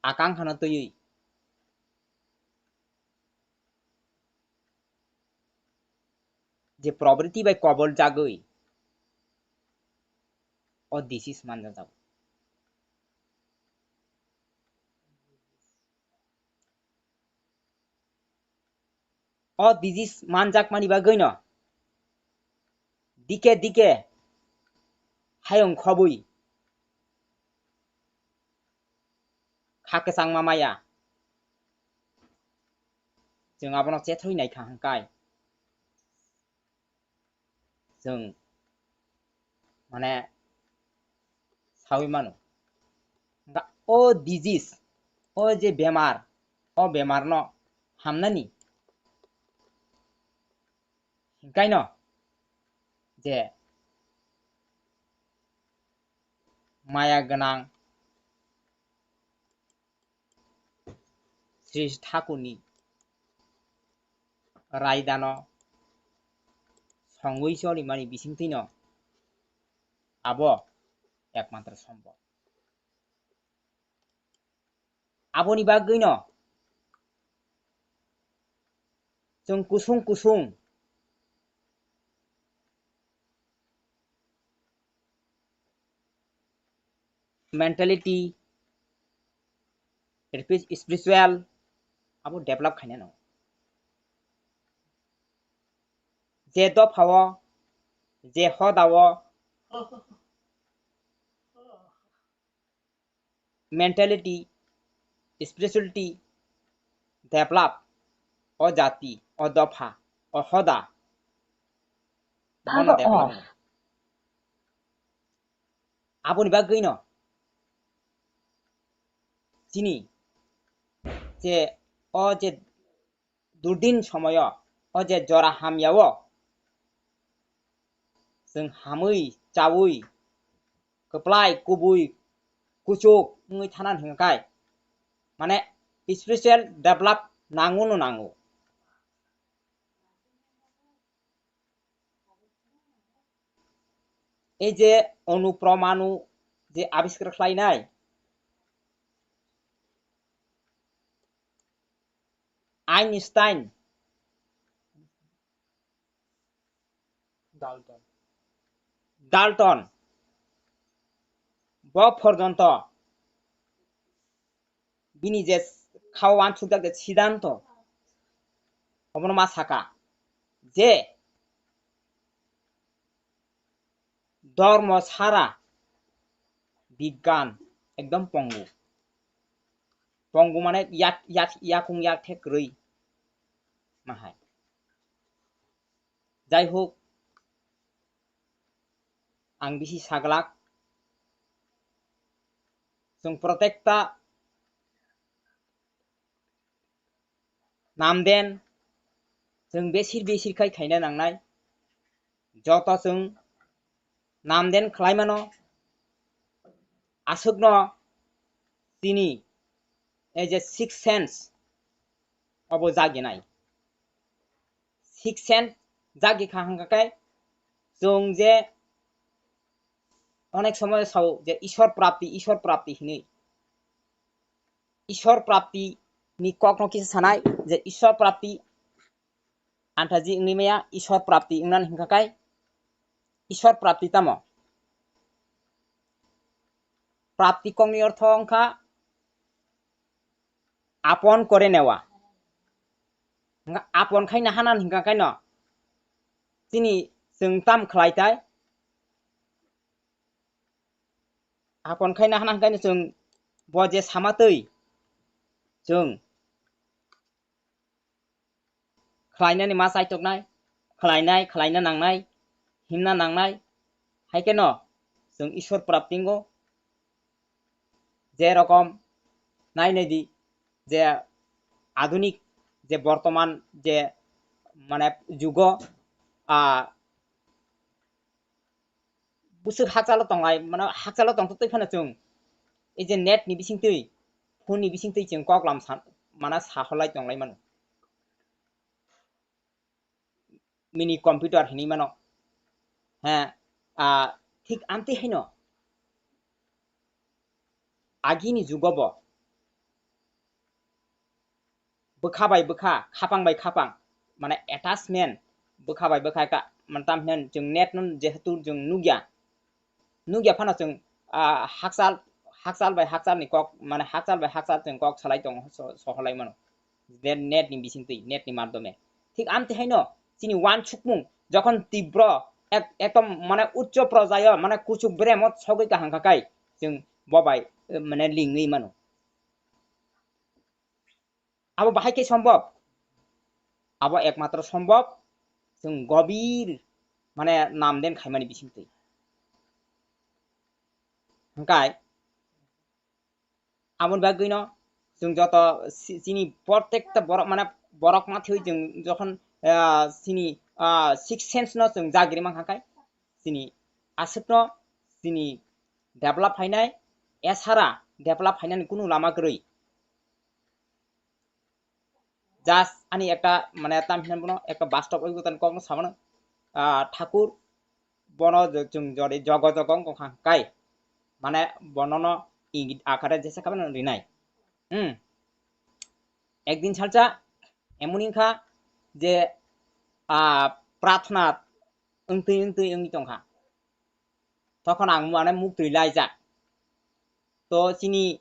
akang hano twiwi je probriti bai kobol jagwi o disease manjajago. O disease manjakmani bagwino dike dike hayung khobwi kha kwchangma maya. Chwng abono chethrwi naikha hwnkhai chwng mane sawi mano. Hwnkhai o disease, o je bemar, o bemarno hamnani hwnkhai no je maya gwnang Sri Thakurni raidano songwi cholimani bisingtwino abo ekmatro sombhob. Aboni bagwino chwng kusung kusung mentality, spiritual abo develop khaina nango. Je dophao, je hodao mentality, spirituality develop, o jati, o dopha, o hoda, bono develop. Aboni bagwino chini je o je durdin somoyo, o je jora hamyao chwng hamwi chawi kwplai kubui kuchuk wngwi thanani hwnkhai mane spiritual develop nango no nango. Ei je onu promanu je abiskar khlainai Einstein, Dalton, bo porjonto bini je khao wansukjak je siddhanto, obono ma saka je dormo sara bigyan ekdom pongu. Pongu mane yak, yak, yakung yak the kwrwi mahai. Jai hok, ang bisi saglak. Chwng protekta namden chwng besir besir khai khaina nangnai. Joto chwng namden khlai mano, aswkno chini ei je sixth sense obo jaginai. Sixth sense jagi kha hwnkha khe chwng je onek somoy sao je Ishwar prapti, Ishwar prapti hinwi. Ishwar prapti ni kokno kisa sanai je Ishwar prapti antaji wngwi maya, Ishwar prapti wngnani hwnkha khe Ishwar prapti tamo? Prapti kokni ortho wngkha apon kore newa. Hwnkha apon khaina hanani hwnkha khe no chini chwng tam khlai tai? Apon khaina hana hwnkhe chwng bo je sama twi chwng khlainani ma chaitoknai, khlainai, khlaina nangnai, himna nangnai, hai kheno chwng Ishwar prapti wngo. Je rokom nai nai di je adunik je bortoman je mane jugo, ah, bwswk hakchalo tonglai, mano hakchalo tongtwi phano chwng ei je net ni bisingtwi, phone ni bisingtwi chwng koklam sa-, mana saholai tonglai mano. Mini computer hinwi mano. He, ah, thik amtwi haino agini jugo bo bwkha bai bwkha, khapang bai khapang, mane attachment bwkha bai bwkha ka, mane tam hinai chwng net no jehetu chwng nukya, nukya phano chwng, ah, hakchal, hakchal bai hakchal ni kok, mane hakchal bai hakchal chwng kok salai tong, so-, soholai mano. Net, net ni bisingtwi, net ni madhyome. Thik amtwi haino chini uansukmung jokhon tibro ek-, ekdom mane uccho porjayo, mane kuchuk bremo sogwi kaham kha kai chwng bo bai, eh, mane lingwi mano. Abo bahai khe sombhob? Abo ekmatro sombhob chwng gobir mane namden khaimani bisingtwi. Hwnkhe aboni bagwino chwng joto si-, chini prottekta borok mane borok mathiwi chwng jokhon, ah, chini, ah, sixth sense no chwng jagri mankha khe chini aswkno chini develop phainai, esara develop phainani kunu lama kwrwi. Just ani ekta mane tam hinai bono ekta bastob oi gutan kokno samano, ah, thakur bono je chwng jodi jogo jogo wngkha kai mane bonono ingit akare jesa khabano rinai. Hmm. Ekdin salsa emon wngkha je, ah, prathna wngtwi wngtwi wngwi tongkha. Tokon ang mane muktwi laijak. To chini,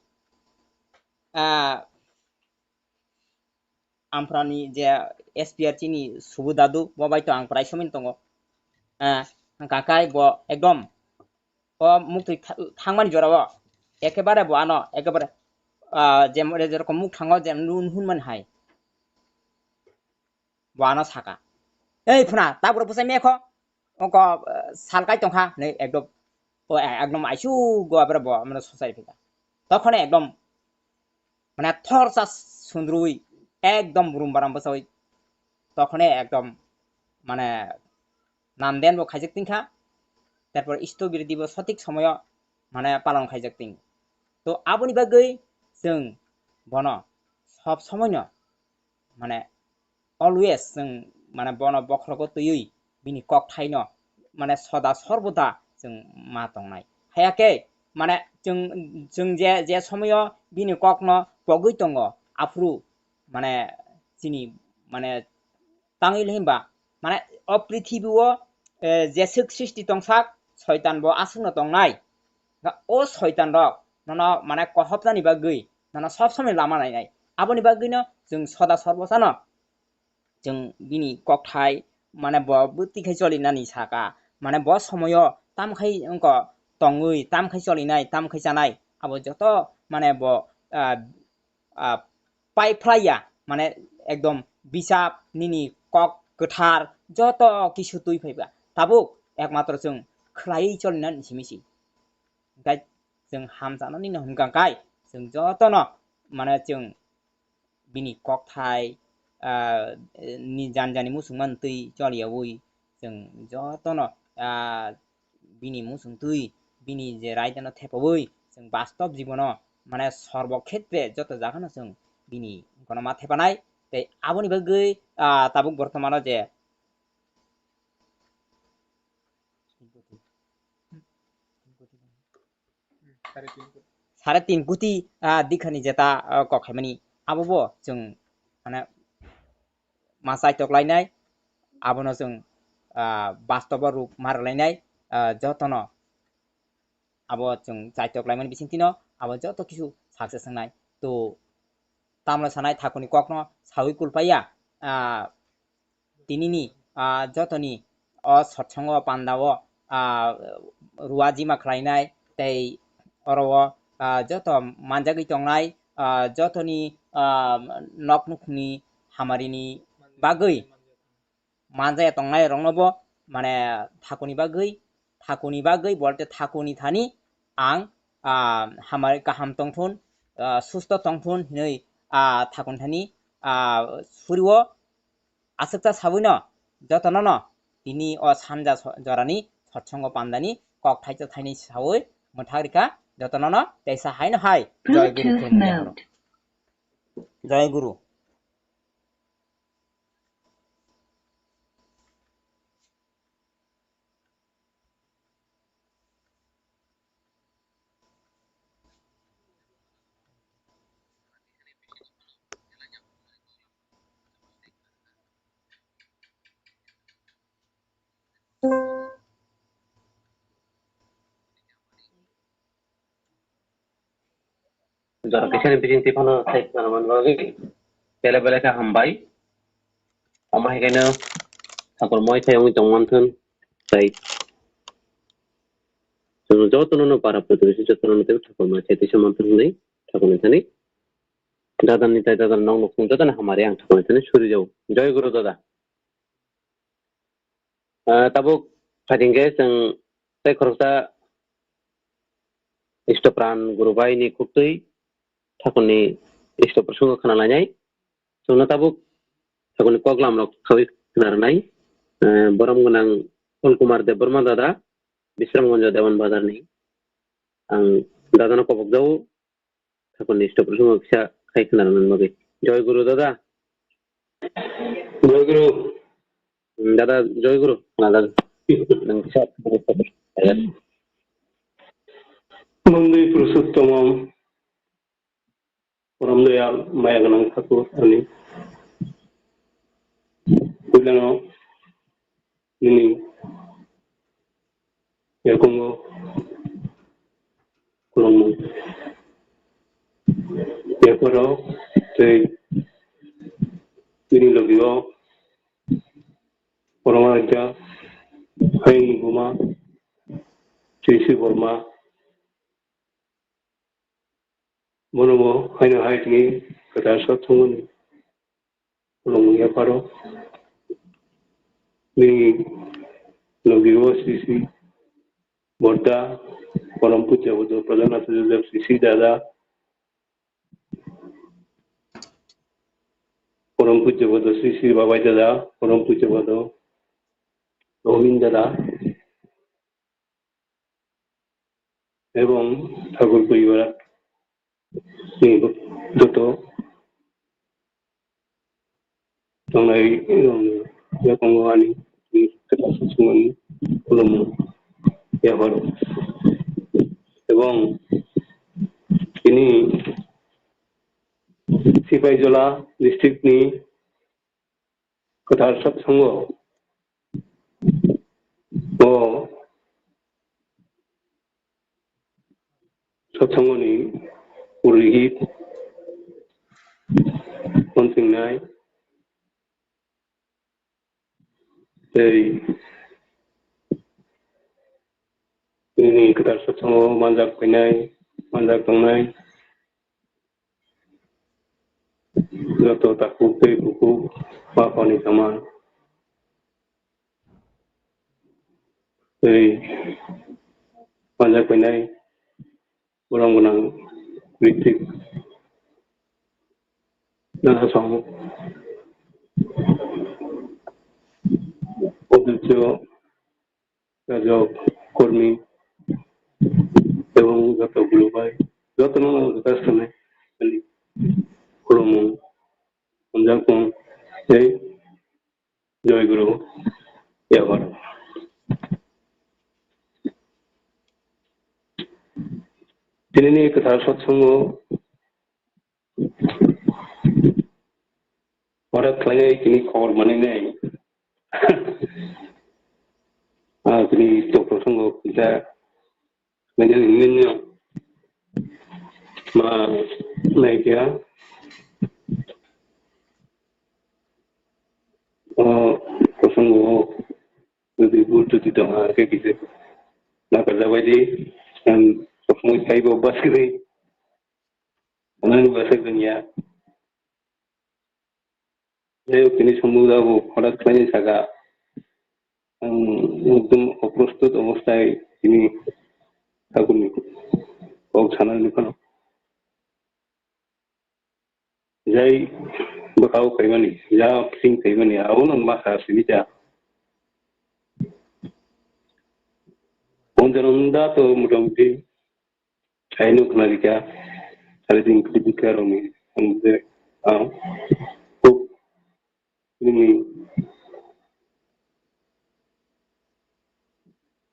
ah, Amphra ni je S P R chini Subu Dadu, bo bai to ang prai somoi tongo. Ah, ang kakai bo ekdom o muktwi tha-, thangmani jora o ekebare bo ano ekebare, ah, je, je rokom muk thango je nun hun man hai. Bo ano saka, "Ei phuna, tabuk rok bwsai mekho, ongko, eh, sal kai tongkha," hinwi ekdom, o, eh, ekdom aisuk go abra bo, mane, sosai phika. Tokhone ekdom, mane, thorsa sundrui, ekdom burum baram bwsaui, tokhone ekdom, mane, namden bo khaijak tingkha, tarpor istobirdi bo sotik somoyo, mane, palon khaijak ting. To, aboni bagwi chwng bono sob somoino, mane, always chwng, mane, bono bokhorogo twiwi bini kokthaino, mane, soda sorboda chwng ma tongnai. Hayakhe, mane, chwng, chwng je, je somoyo bini kokno pogwi tongo, aphuru, mane, chini, mane, tangwi le himba, mane, o prithibi o, eh, jeswk srishti tongsak, soitan bo aswkno tongnai. O soitan rok nono, mane, kohopnani bagwi nono sob somoi lama nainai. Aboni bagwino chwng soda sorbosano chwng bini kokthai, mane, bo bwtwi khai cholinani saka, mane, bo somoyo tam khai wngkha tongwi, tam khai cholinai, tam khai chanai, abo joto, mane, bo, ah, ah, pai phlaiya, mane, ekdom bisap nini kok kwthar joto kisu twi phaiba. Tabuk ekmatro chwng khlaiwi cholinani simi si. Hwnkhe chwng hamjaknani no hwnkha kai, chwng jotono, mane, chwng bini kokthai, ah, ni jani jani muchungma twi choliyaui chwng jotono, ah, bini muchung twi, bini je raidano thepaui chwng bastob jibono, mane, sorbo khetre joto jagano chwng bini gonoma thepanai. Tei aboni bagwi, ah, tabuk bortomano je sare tin koti, ah, dikhani jeta, ah, kok khaimani, abo bo chwng, mane, ma chaitok lainai, abono chwng, ah, bastobo ruk ma rwlainai, ah, jotono abo chwng chaitok laimani bisingtwino abo joto kisu success wngnai. To tamno sanai thakuni kokno saui kulpaiya, ah, tinini, ah, jotoni o sotsongo pandao, ah, ruajima khlainai tei oro o, ah, joto manjagwi tongnai, ah, jotoni, ah, nok nukhungni hamarini bagwi manjaya tongnai rokno bo, mane, thakuni bagwi, thakuni bagwi bolte thakuni thani ang, ah, hamari kaham tongthun, ah, susto tongthun hinwi, ah, thakuni thani, ah, surio aswkta sabuino jotonono tini o sanja so-, jorani sotsongo pandani kok thaisa thaini saui mwthak rikha jotonono teisa haino hai. Joy Guru Bluetooth khulumya mode. Joy Guru. Jora kisani bising twi phano sai khna man bagwi bele bele khe hambai. Omo hai khe no thakur moi thai wngwi tong man thun. Tai chwng jotono no para putri si jotono no tei thakur moi thai tisa man thun hwnwi thakur ni thani. Dada ni tai dada nok nok jotono hamari ang thakur ni thani suri jau. Joy Guru dada. Ah, tabuk phaidi hwnkhe chwng tei khoroksa Istopran Guru Bai ni khuktwi thakurni Istopra sungo khna lainai. Chwngno tabuk thakurni koklam rok sawi khna rwnai. Ah, borom gwnang Phul Kumar Debbarma dada, Bisramganj Dewan Bazar ni. Ang dada no kobok jago. Thakurni stop rwswngo kisa khai khna rwna bagwi. Joy Guru dada. Joy Guru. Mm, dada, Joy Guru. Na, dada. Nang kisa. Mangwi Purushottomam, Porom Doyal, Maya Gwnang Thakur, ani. Puilano nini yakungo khulumung. Yapharo tei nini logio Poromaraja, Haini Buma, Sri Sri Borma, Bono bo haino hai tini kwtal satsongmani khulumung yapharo. Nini logi o sisi borda, Porom Pujya Bodo Pradhan Acharya sisi dada, Porom Pujya Bodo sisi babai dada, Porom Pujya Bodo Robin dada. Ebong Thakur Poribar ni joto tongnai rokni yakungo ani kwtal satsongmani khulumung yapharo. Ebong tini Sipaijala district ni kwtal satsongo o satsongoni purohit, ponsongnai tei nini kwtal satsongo manjak phainai, manjak tongnai. Joto takhuk tei bukhuk ma phani tongma tei manjak phainai borok gwnang Ritik Dana song Odityo Rajok, Kormi, ebong joto guru bai, joto no joto sene, ani, khulumung, hamjakmung, tei Joy Guru, yapharo. Tinini kwthar satsongo Ora khlaiwi tini khobor manwi nai. Ah, tini tokro thangbo kisa nai nai nai nai. Ma nai kya? Oh, kosong bo, jodi bul jodi dong ha ke kisa. Na kaja bai di, ang kosong sai bo bas kri. Ang bas kri ya. Jai hok, tini sombuda bo hothat khlaini saka, ang ekdom oprostut obostai tini thakurni kok sanani phano. Jai bwkhao phaimani, ja bising phaimani, abono ma sa simi cha. Ponjano da to motamuti Kaino khna rikha, sari din kri bikha rokni, ang je, ang, huk, nini,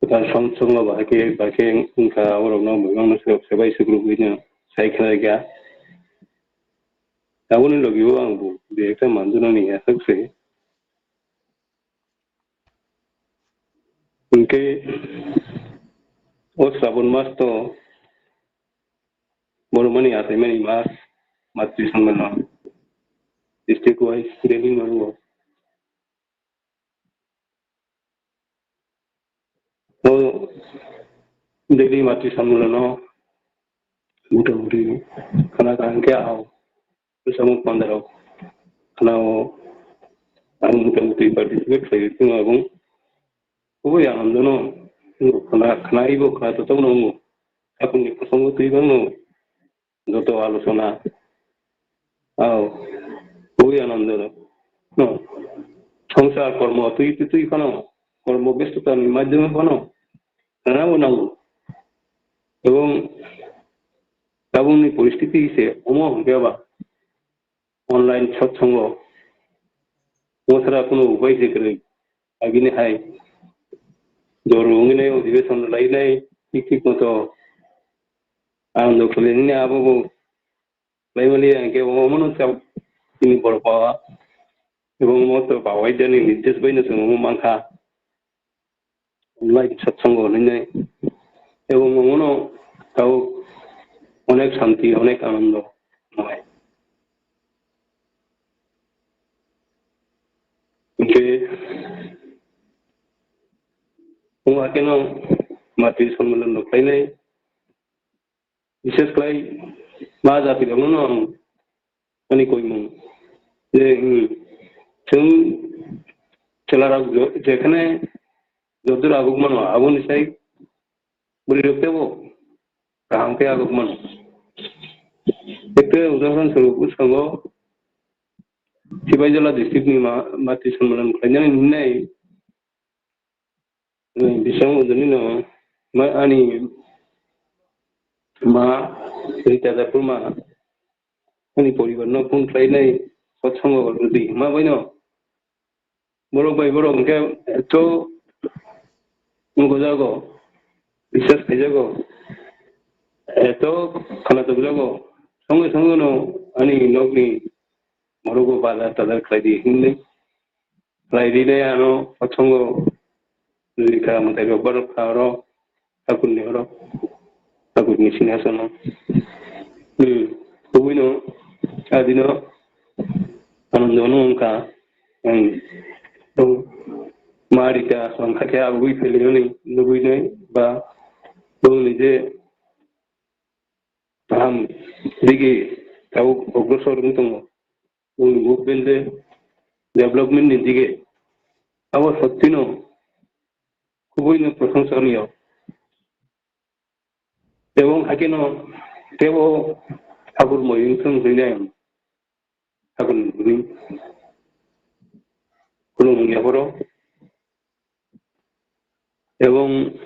kwtal song, songma bahai khe, bahai khe wngkha, aborokno bwmangno se, sebai sukrubwino sai khna rikha. Aboni logi o ang bo dui ekta manjunani aswk se. Hinkhe o Srabon mas to Bormani achaimani mas matri songmano district wise Delhi maruo. O Delhi matri songmano motamuti khana kaham khe ao. Bwsamo panda rok khana o ang motamuti participate khlai tong abong. Kubui anando no khna khna ibo khna to tong no. Akung ni kosong twi bang no. Joto alochona. Ao. Ui anando no. No. Songsar kormo twi twi twi phano. Kormo bestota ni madhyome phano. Rana bo nango. Ebong tabuk ni poristiti se omo hwnkhe ba online sotsongo. Mosra kuno upai se kwrwi. Agini hai. Jor wngwi nai, odhibeson lai nai, tik tik moto. Ang dokhleni abo bo. Laimali ang khe omo no sa tini borok bawa. Ebong mo to bawai jani nirdesh bai no chwng omo mankha. Online satsongo hinwi nai. Ebong omo no tao onek shanti, onek anando. Nai. Hingke, omo hakeno mati sonmolo no khlainai. Bises khlai ma jati rokno no ang ani koimung je, hmm, chwng chwlarok jo-, jekhane jodur aguk mano, aboni sai bwrwi rok tebo kaham khe aguk mano. Ekte udahoron swrwk bwskango Sibaijala district ni ma-, mati sonmolo khlainani hinwi Bising ujuni no ma ani ma Rita Debbarma ani poribar no phone khlai nai, kothongo rwdi ma bai no. Borok bai borok hwnkhe eto wngkho jago, bisas khai jago, eto khana tok jago, songwi songwi no ani nokni borok bo bazar tazar khlai di hinwi. Khlai rinai ano kothongo rikha mwtai rok borok kha oro thakurni oro thakurni sini asano. Hmm. Kubui no adino anando no wngkha. Ang ma rikha wngkha khe abui phailaioni nugui nai ba bongni je kaham digi tabuk ogrosor wng tongo. Bongni movement de development ni dige abo sotti no kubui no prosongsa wngya. Ebong hakhe no tebo thakur moi wng thung hinwi ang thakur ni bwrwi khulumung ya phoro. Ebong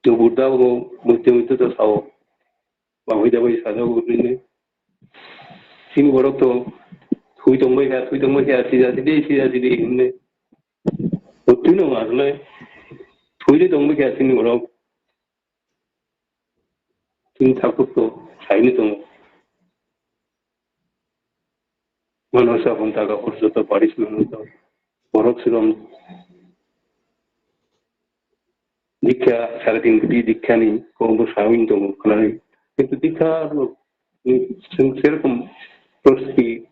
tubur da bo muitu muitu to sao. Bangwi da bai sajago hinwi. Chini borok to thui tongbai kha, thui tongbai kha, sija sidi, sija sidi hinwi. Twi no asle thui de tongbai kha chini borok. Chini thakur to saini tongo. Mano sa phone taka hor joto paris mano to. Borok sirom dikha sare tin koti dikha ni kok bo sawi tongo khnai. Kintu dikha ro, ni, chwng serokom prositi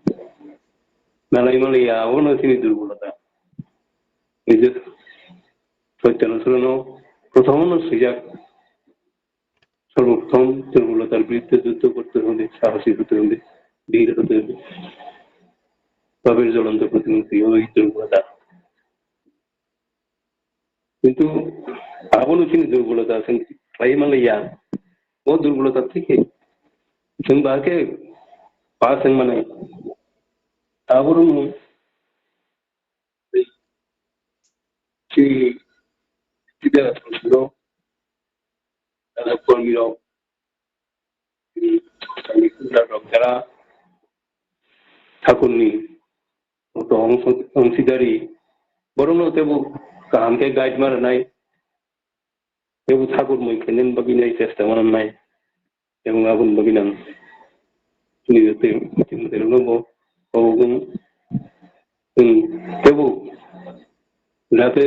nalai malai ya, abono chini durbolota. Nijor soitya no prothom no swijak. সর্বপ্রথম দুর্বলতার বিরুদ্ধে যুদ্ধ করতে হলে সাহসী হতে হবে, বীর হতে হবে। তবে জ্বলন্ত প্রতিমূর্তি ওই দুর্বলতা। কিন্তু abono chini durbolota, chwng khlai manliya. O durbolota thik khe chwng bahai khe pass wng mano. Abono chini leader rok, kormi rok, rok jara thakurni to ongsidari borokno tebo kaham khe guide ma rwnai, tebo thakur moi khainani bagwi nai chesta ma rwnai. Ebong aboni bagwi nang nini twi twi mwtai rokno bo kok wng tebo jate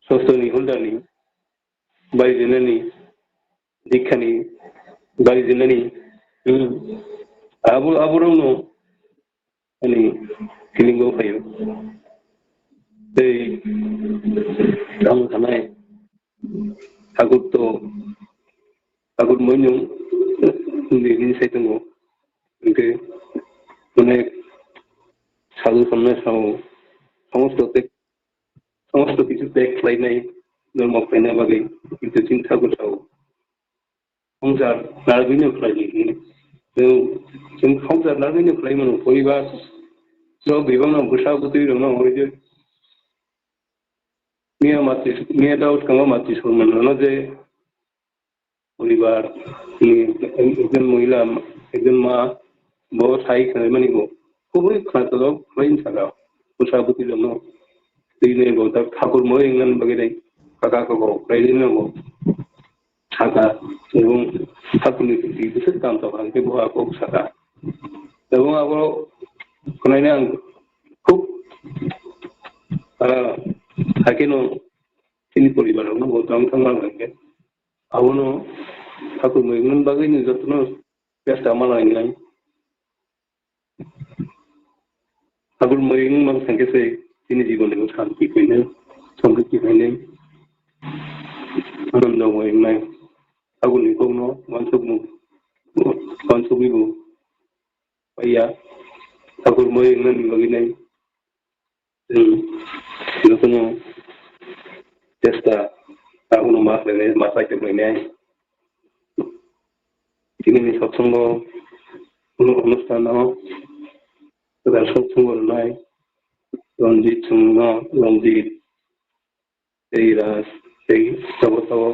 sostoni holder ni bai rinani dikhani Bari jinani, hmm, abo, aborokno ani feeling o phaio. Tei tamo sanai, tabuk to, tabuk moino ni, ni sai tongo. Hingke onek sadhu samne sao, somosto tek, somosto kichu tek khlainai, norma khlaina bagwi, kintu chini thakur sao. Songsar narwgwino khlai di hwnwi. Chwng, chwng songsar narwgwino khlai mano, poribar rok bebakno bwsa bwtwi rokno hoi di. Miya mati, miya dao thangma mati sormano no je poribar ni ekjon mohila, ekjon ma bo sai khlaimani bo kubui khnatok khlai saka bwsa bwtwi rokno twi nai bo tak thakur moi wngna bagwi nai kaka koko khlai di no bo. Saka, ebong thakurni twi bisik kam tong hwnkhe bo a kok saka. Ebong abo khwnaina ang khub, ah, hakhe no chini poribar rokno bo tong thang mang hwnkhe. Abono thakur moi wngna bagwi ni jotono chesta ma lainai. Tabuk moi wng mang thangkhe se chini jibon ni shanti phainai, samriti phainai, anando moi wngnai. Tabukni kokno wansukmung, wansugwi bo paiya. Tabuk moi wngnani bagwi nai chwng jotono chesta, tabukno ma khlainai, ma saikhe phainai. Tini ni satsongo, unu-, onustano, kwtal satsongo rwnai, Ranjit chwngno, Ranjit, tei Raj, tei tabo tabo,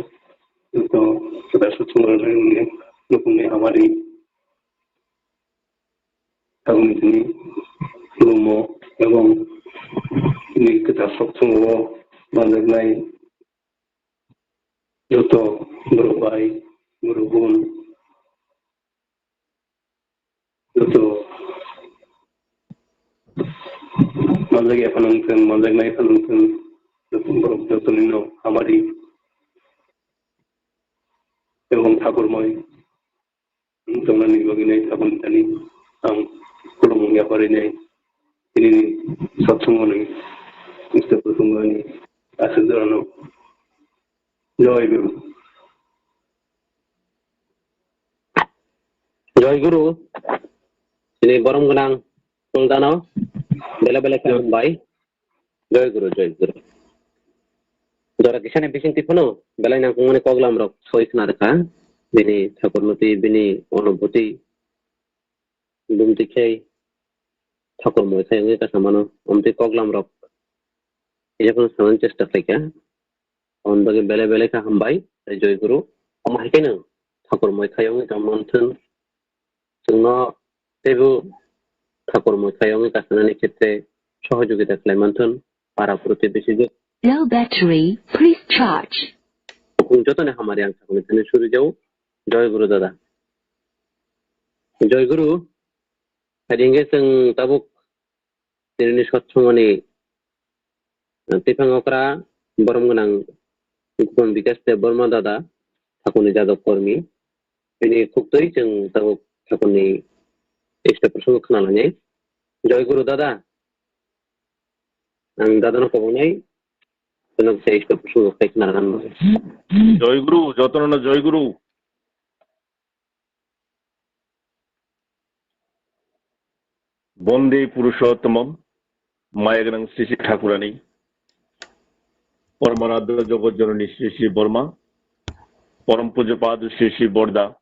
joto kwtal satsongo rwnai wngya, nukungni hamari, tabukni tini khulumo, ebong tini kwtal satsongo manjaknai, joto borok bai, borok bun, joto manjak ya phano wngthung, manjaknai phano wngthung, joto borok joto nino hamari ebong thakurmoi wng tongnani bagwi nai tabuk thani ang khulumung yapharwi nai. Tini ni satsongo ni Mister Kutumani aswk jorano. Joy Guru. Joy Guru. Tini borom gwnang Suldano. Bele bele khe hambai. Joy Guru, Joy Guru. Jora kisani bising tiphano belai nangkukmani koklam rok soi khna rwkha. Bini thakur mwtwi, bini onubhuti, bumtwi khe thakur moi khe wngwi kasa mano. Omtwi koklam rok yaphano sanani chesta khlaikha. Aboni bagwi belai belai kha hambai, tei Joy Guru. Omo hai kheno thakur moi khe wngwi tong manthun. Chwngno teibo thakur moi khe wngwi kasanani khetre sohojogita khlai manthun. Para purti bisi jwk. Low battery, please charge. Chwng jotoni hamari ang sakni thani suri jau. Joy Guru dada. Joy Guru. Hai hingke chwng tabuk Tini ni satsongoni, eh, tiphang okra borom gwnang Gopon Bikash Debbarma dada, Thakurni jadok kormi. Bini khuktwi chwng tabuk Thakurni ista prosango khna lainai. Joy Guru dada, ang dadano kobonai, chwng ista prosango khai khna rwna. Joy Guru, jotono Joy Guru. Bonde Purushottamam, maya gwnang Sri Sri Thakurani, Paramaradhya Jagat Janani Sri Sri Borma, Param Pujya Padu Sri Sri Borda,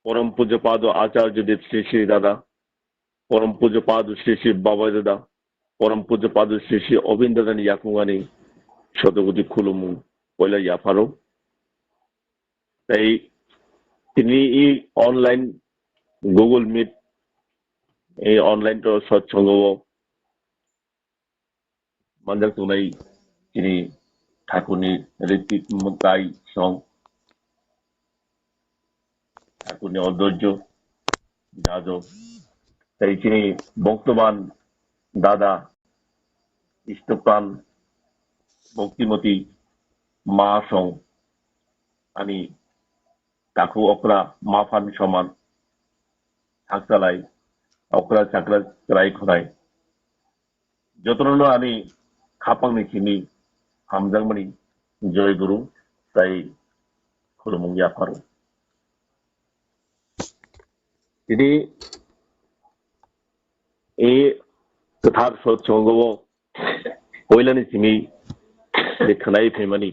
Param Pujya Padu Acharya Dev Sri Sri Dada, Param Pujya Padu Sri Sri Babai Dada, Param Pujya Padu Sri Sri Obin Dadani yakungani shotokoti khulumung poila yapharo. Tei tini i online Google Meet, i online to satsongo o manjak tongnai chini Thakurni Ritik Mutai song, Thakurni Odorjo Jajo, tei chini Bhoktoban Dada Istopran Bhaktimati Ma song ani takhuk okra ma phan soman, sakchalai, okra chakra chwrai khwnai. Jotono ani khapangni simi hamjakmani Joy Guru tai khulumung yapharo. Tini e kwthar sotsongo o poilani simi de khwnai phaimani.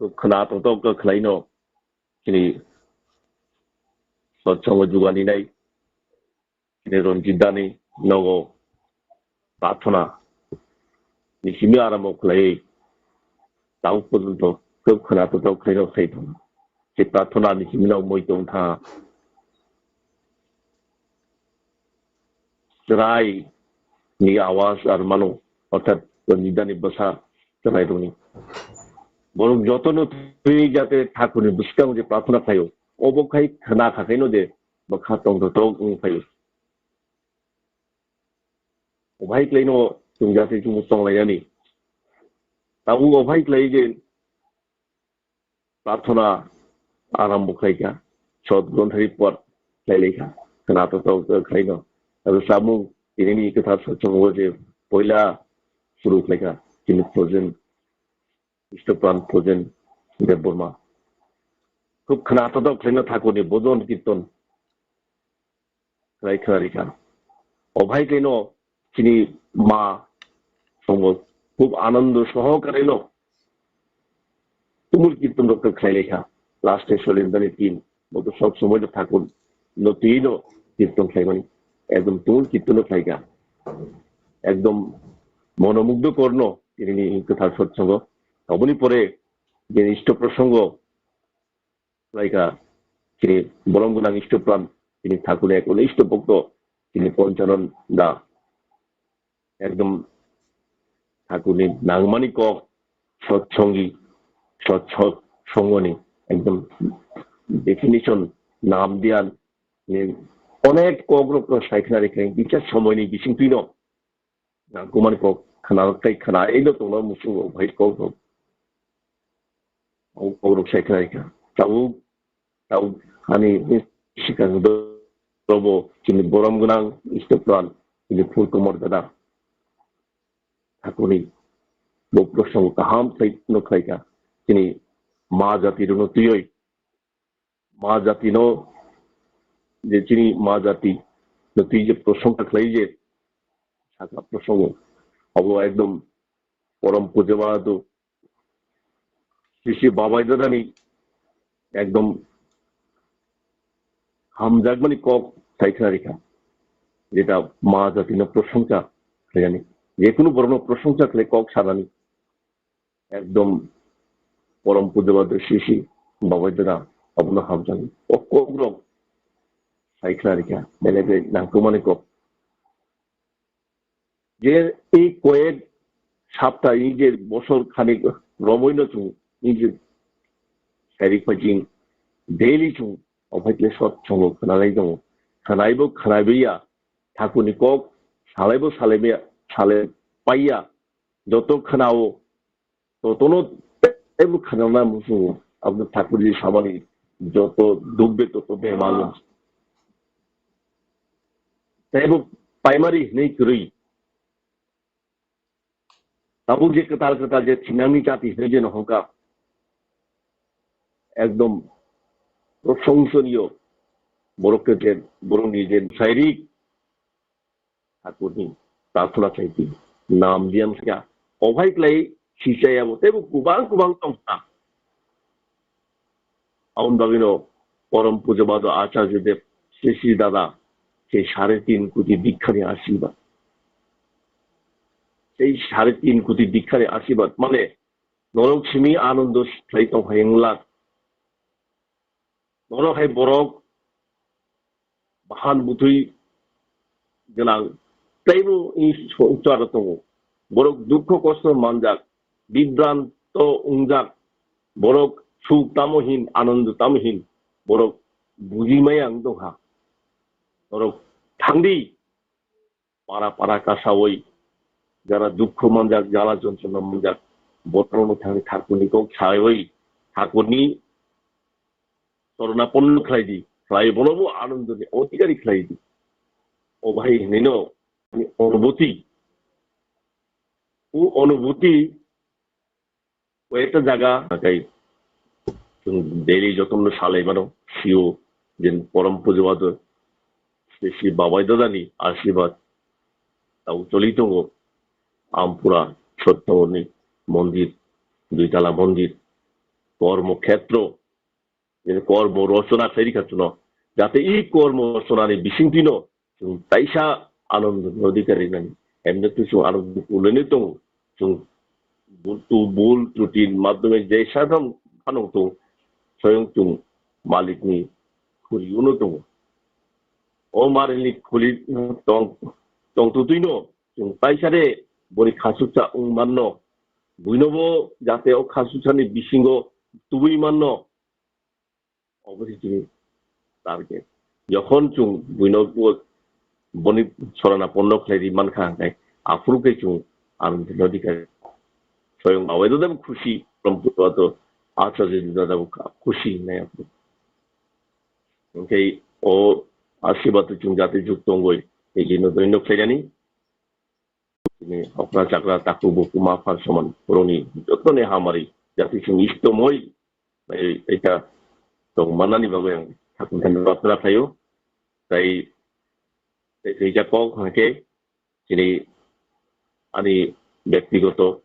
Khwna tongtok khe khwlaino chini sotsongo juganinai chini Ranjit dani nogo prarthana ni simi arambo khwlaiwi tabuk porjonto khwb khwna tongtok khwlaino sai tongo. Se prarthana ni simi no moi tong tha. Chwrai ni awaz ar mano, orthat Ranjit dani bwsa chwrai rokni. Borok jotono twi jate thakurni bwskango je prarthana khlaio, obo khai khna kha khaino je bwkha tongthotok wng phaio. Obo hai khlaino chwng jate chwng tonglainani. Tabuk obo hai khlai je prarthana arambo khlaikha, sot gronthari pot khlailaikha, khna tongthotok khlaino. Abo samung tinini kwthar sotsongo je poila suru khlaikha, chini Projen, Istopran Projen Debbarma. Khub khna tongthotok khlaino thakurni bojon kirton. Khlai kha rikha. Obo hai khe no chini ma songo khub anando sohokare no tumul kirtan rok khlai lai kha. Last e Solendrani team, bo to sob somoi no thakur no twi no kirtan khlai mani. Ekdom tumul kirtan no khlai kha. Ekdom monomugdhokor no tini ni kwthar sotsongo. Oboni pore je isto prosongo khlaikha, chini borom gwnang Istopran, chini thakurni ekdom isto bokto, chini Ponchanan da. Ekdom thakurni nangmani kok, sotsongi, sotsongoni, ekdom definition, nam diyan, ni onek kok rok no sai khna rikha, kisa somoini bising twino. Nangkukmani kok khna tei khna eno tongna muchungo, obo hai kok rok. O kok rok sai khna rikha. Tabuk, tabuk ani sikang do robo chini borom gwnang Istopran, chini Phulkumar Dada. Thakurni bo prosong kaham sai no khlaikha. Chini ma jati rokno twiwi ma jati no, je chini ma jati no twi je prosongsa khlai je, sakha prosongo, abo ekdom porom pujabadu Sri Sri Babai Dadani ekdom hamjakmani kok sai khna rikha, jeta ma jati no prosongsa khlainani, jekunu borok no prosongsa khlai kok sanani. Ekdom porom pujabadu Sri Sri Babai Dada abono hamjakgo. O kok rok sai khna rikha, belai belai nangkukmani kok. Je ei koyek sapta, ei je bosor khanik romwi no chwng, ei je sairik pajing daily chwng, ophai khe sot chwng khna lai tongo. Khnaibo khnaibai ya, thakurni kok salaibo salaibai ya, salai pai ya, joto khnao, jotono teibo khnana muchungo, abo thakurni samani joto duk be joto bemar no teibo paimari hinwi kwrwi. Tabuk je kwtal kwtal je thinangni jati hinwi je no hokha, ekdom proshongsoniyo, borok khe je, borokni je sairik thakurni prarthana khlaidi, nam diyan kha. Ophai khlai sichaya bo teibo kubang kubang tongkha. Aboni bagwino porom pujabadu Acharya Dev, Sri Sri Dada, se sare tin koti dikhani ashirbad. Sei sare tin koti dikhani ashirbad mane norok simi anando khlai tongphai wng lak. Norok hai borok bahan butui gwnang teibo wng so-, wngcharo tongo. Borok dukho kosto manjak, bibranto wngjak, borok suk tamo hin, anando tamo hin, borok buji maya wng tongkha. Borok thangdi, para para kasawi, jara dukho manjak, jala jontrona manjak, botorokno thangwi thakurni kok sawi, thakurni sornaponno khlai di, khlai bonobo anondoni odhikari khlai di. O bhai hinwi no ani onubhuti, o onubhuti koyekta jaga, nakai chwng daily jotono salai mano, sio, jen porom pujo wado, se si babai dadani ashirbad tau choli tongo. Ampura Sotyongni mondir, duitala mondir, kormo khetro, Nini kormo rochona khlai rikha chwngno, jate i kormo rochanani bisingtwino chwng taisa anondoni odhikari nani. Emne twi chwng anondoni kulini tongo. Chwng bul tu-, bul truti madhyome jesa phano tong, soyong chwng malikni khuri-o no tongo. O malikni khuri tong, tongtwtwino chwng taisa de boni khasuksa wng manno. Buinobo jate o khasuksani bisingo tubui manno. Obo se chini target. Jokhon chwng buino bo-, boni sornaponno khlai ri mankha, hwnkhe aphuru khe chwng ang bino dikha soyong awai dodam khusi, Brahmputra to acha je dodam khusi hinai aphuru. Hwnkhe o ashirbad chwng jati juk tongoi, ejino doino khlainani. Chini okra chakra takhuk bukhuk ma pha soman borokni jotoni hamari jati chwng istomoi bai ekha tong manani bagwi ang sakni thani prarthana khlaio. Tai, tai kisa kok hwnkhe chini ani bektigoto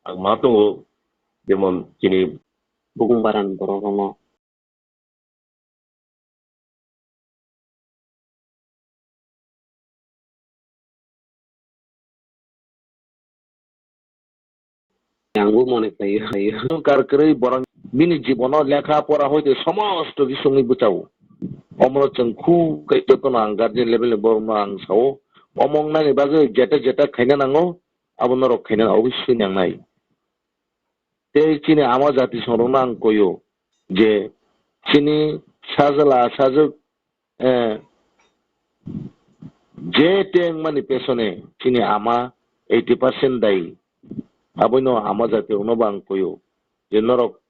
ang ma tongo, jemon chini bukung baran borok rokno Ang bo mone khlaio, khlaio. Kar kwrwi borok bini jibono lekha pora hoite somosto bisingwi bwchao. Omono chwng khu khe jotono ang guardian level ni borokno ang sao. Omo wngnani bagwi jeta jeta khaina nango, abo norok khaina obviously nangnai. Tei chini ama jati songrokno ang koio je chini sajla sajwk, eh, je tengmani pesone chini ama eighty percent dayi. Aboino ama jati rokno bo ang koyo je norok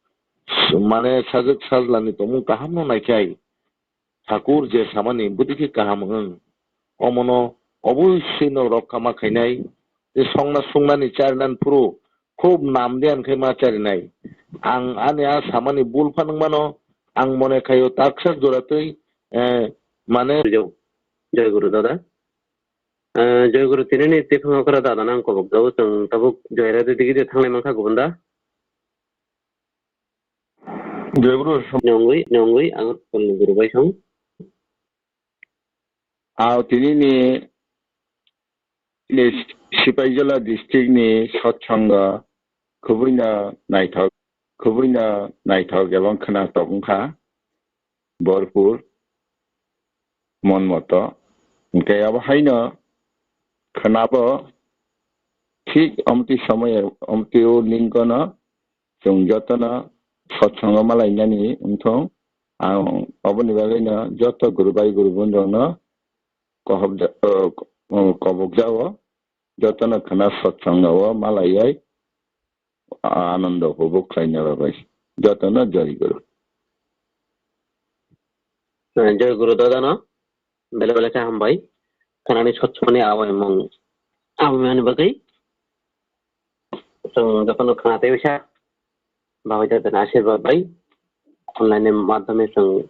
s-, mane sajwk sajlani tongmung kahamno naikhai. Thakur je samani bwtwi khe kaham wng. Omono obviously no rokha ma khainai. Tei songna sungnani charinan phuru khub nam diyan khai ma charinai. Ang ani a samani bul phanwng mano, ang mone khaio taksa jora twi, eh, mane. Joy Guru dada. Eh, Joy Guru, tinini tiphang okra dada nang kobok jago, chwng tabuk Joy Radhe digi de thanglai mankha gubun da. Joy Guru. Nongwi, nongwi, ang Guru bai thang. Aw, tini ni, ni Sipaijala district ni satsang o khubui no naithok, khubui no naithok ebong khwnathok wngkha, borpur, mon moto. Hwnkhe abo haino khwnabo thik omtwi somoi, omtwi o lingkono chwng jotono satsang o malainani wngthong. Ang oboni bagwino joto guru bai guru bun rokno kohok ja-, o, o, kobok jao, jotono khwna satsang o malaiwi anando hubuk khlaina bagwi. Jotono Joy Guru. Eh, Joy Guru dada no, bele bele khe hambai. Khwnani satsang ni awaimung, awaimani bagwi. Chwng jotono khwna tei wisa. Babai dada ni ashirbad bai online ni madhyome chwng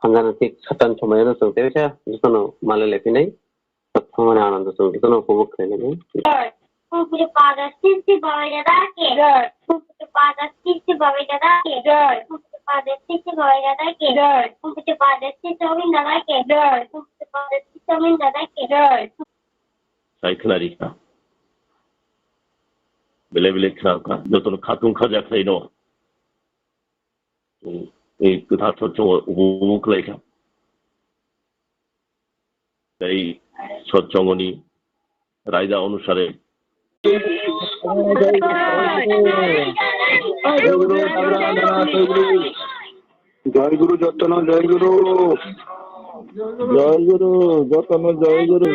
hamjana thik satan somoyano chwng tei wisa jotono malai lai phinai. Thangmani anando chwng jotono upobhog khlai lai. Joy. Pujya pada sisi babai dada ki. Joy. Pujya pada sisi babai dada ki. Joy. Pujya pada sisi babai dada ki. Joy. Pujya pada sisi Govind dada ki. Joy. Pujya pada sisi Govind dada ki. Joy. Sai khwnari kha. Belai belai khna kha. Jotono khatung khaja khlaino. Tei kwthar satsang o upobhog khlai kha. Tei satsang ni raida onusare. Joy Guru, jotono Joy Guru. Joy Guru, jotono Joy Guru.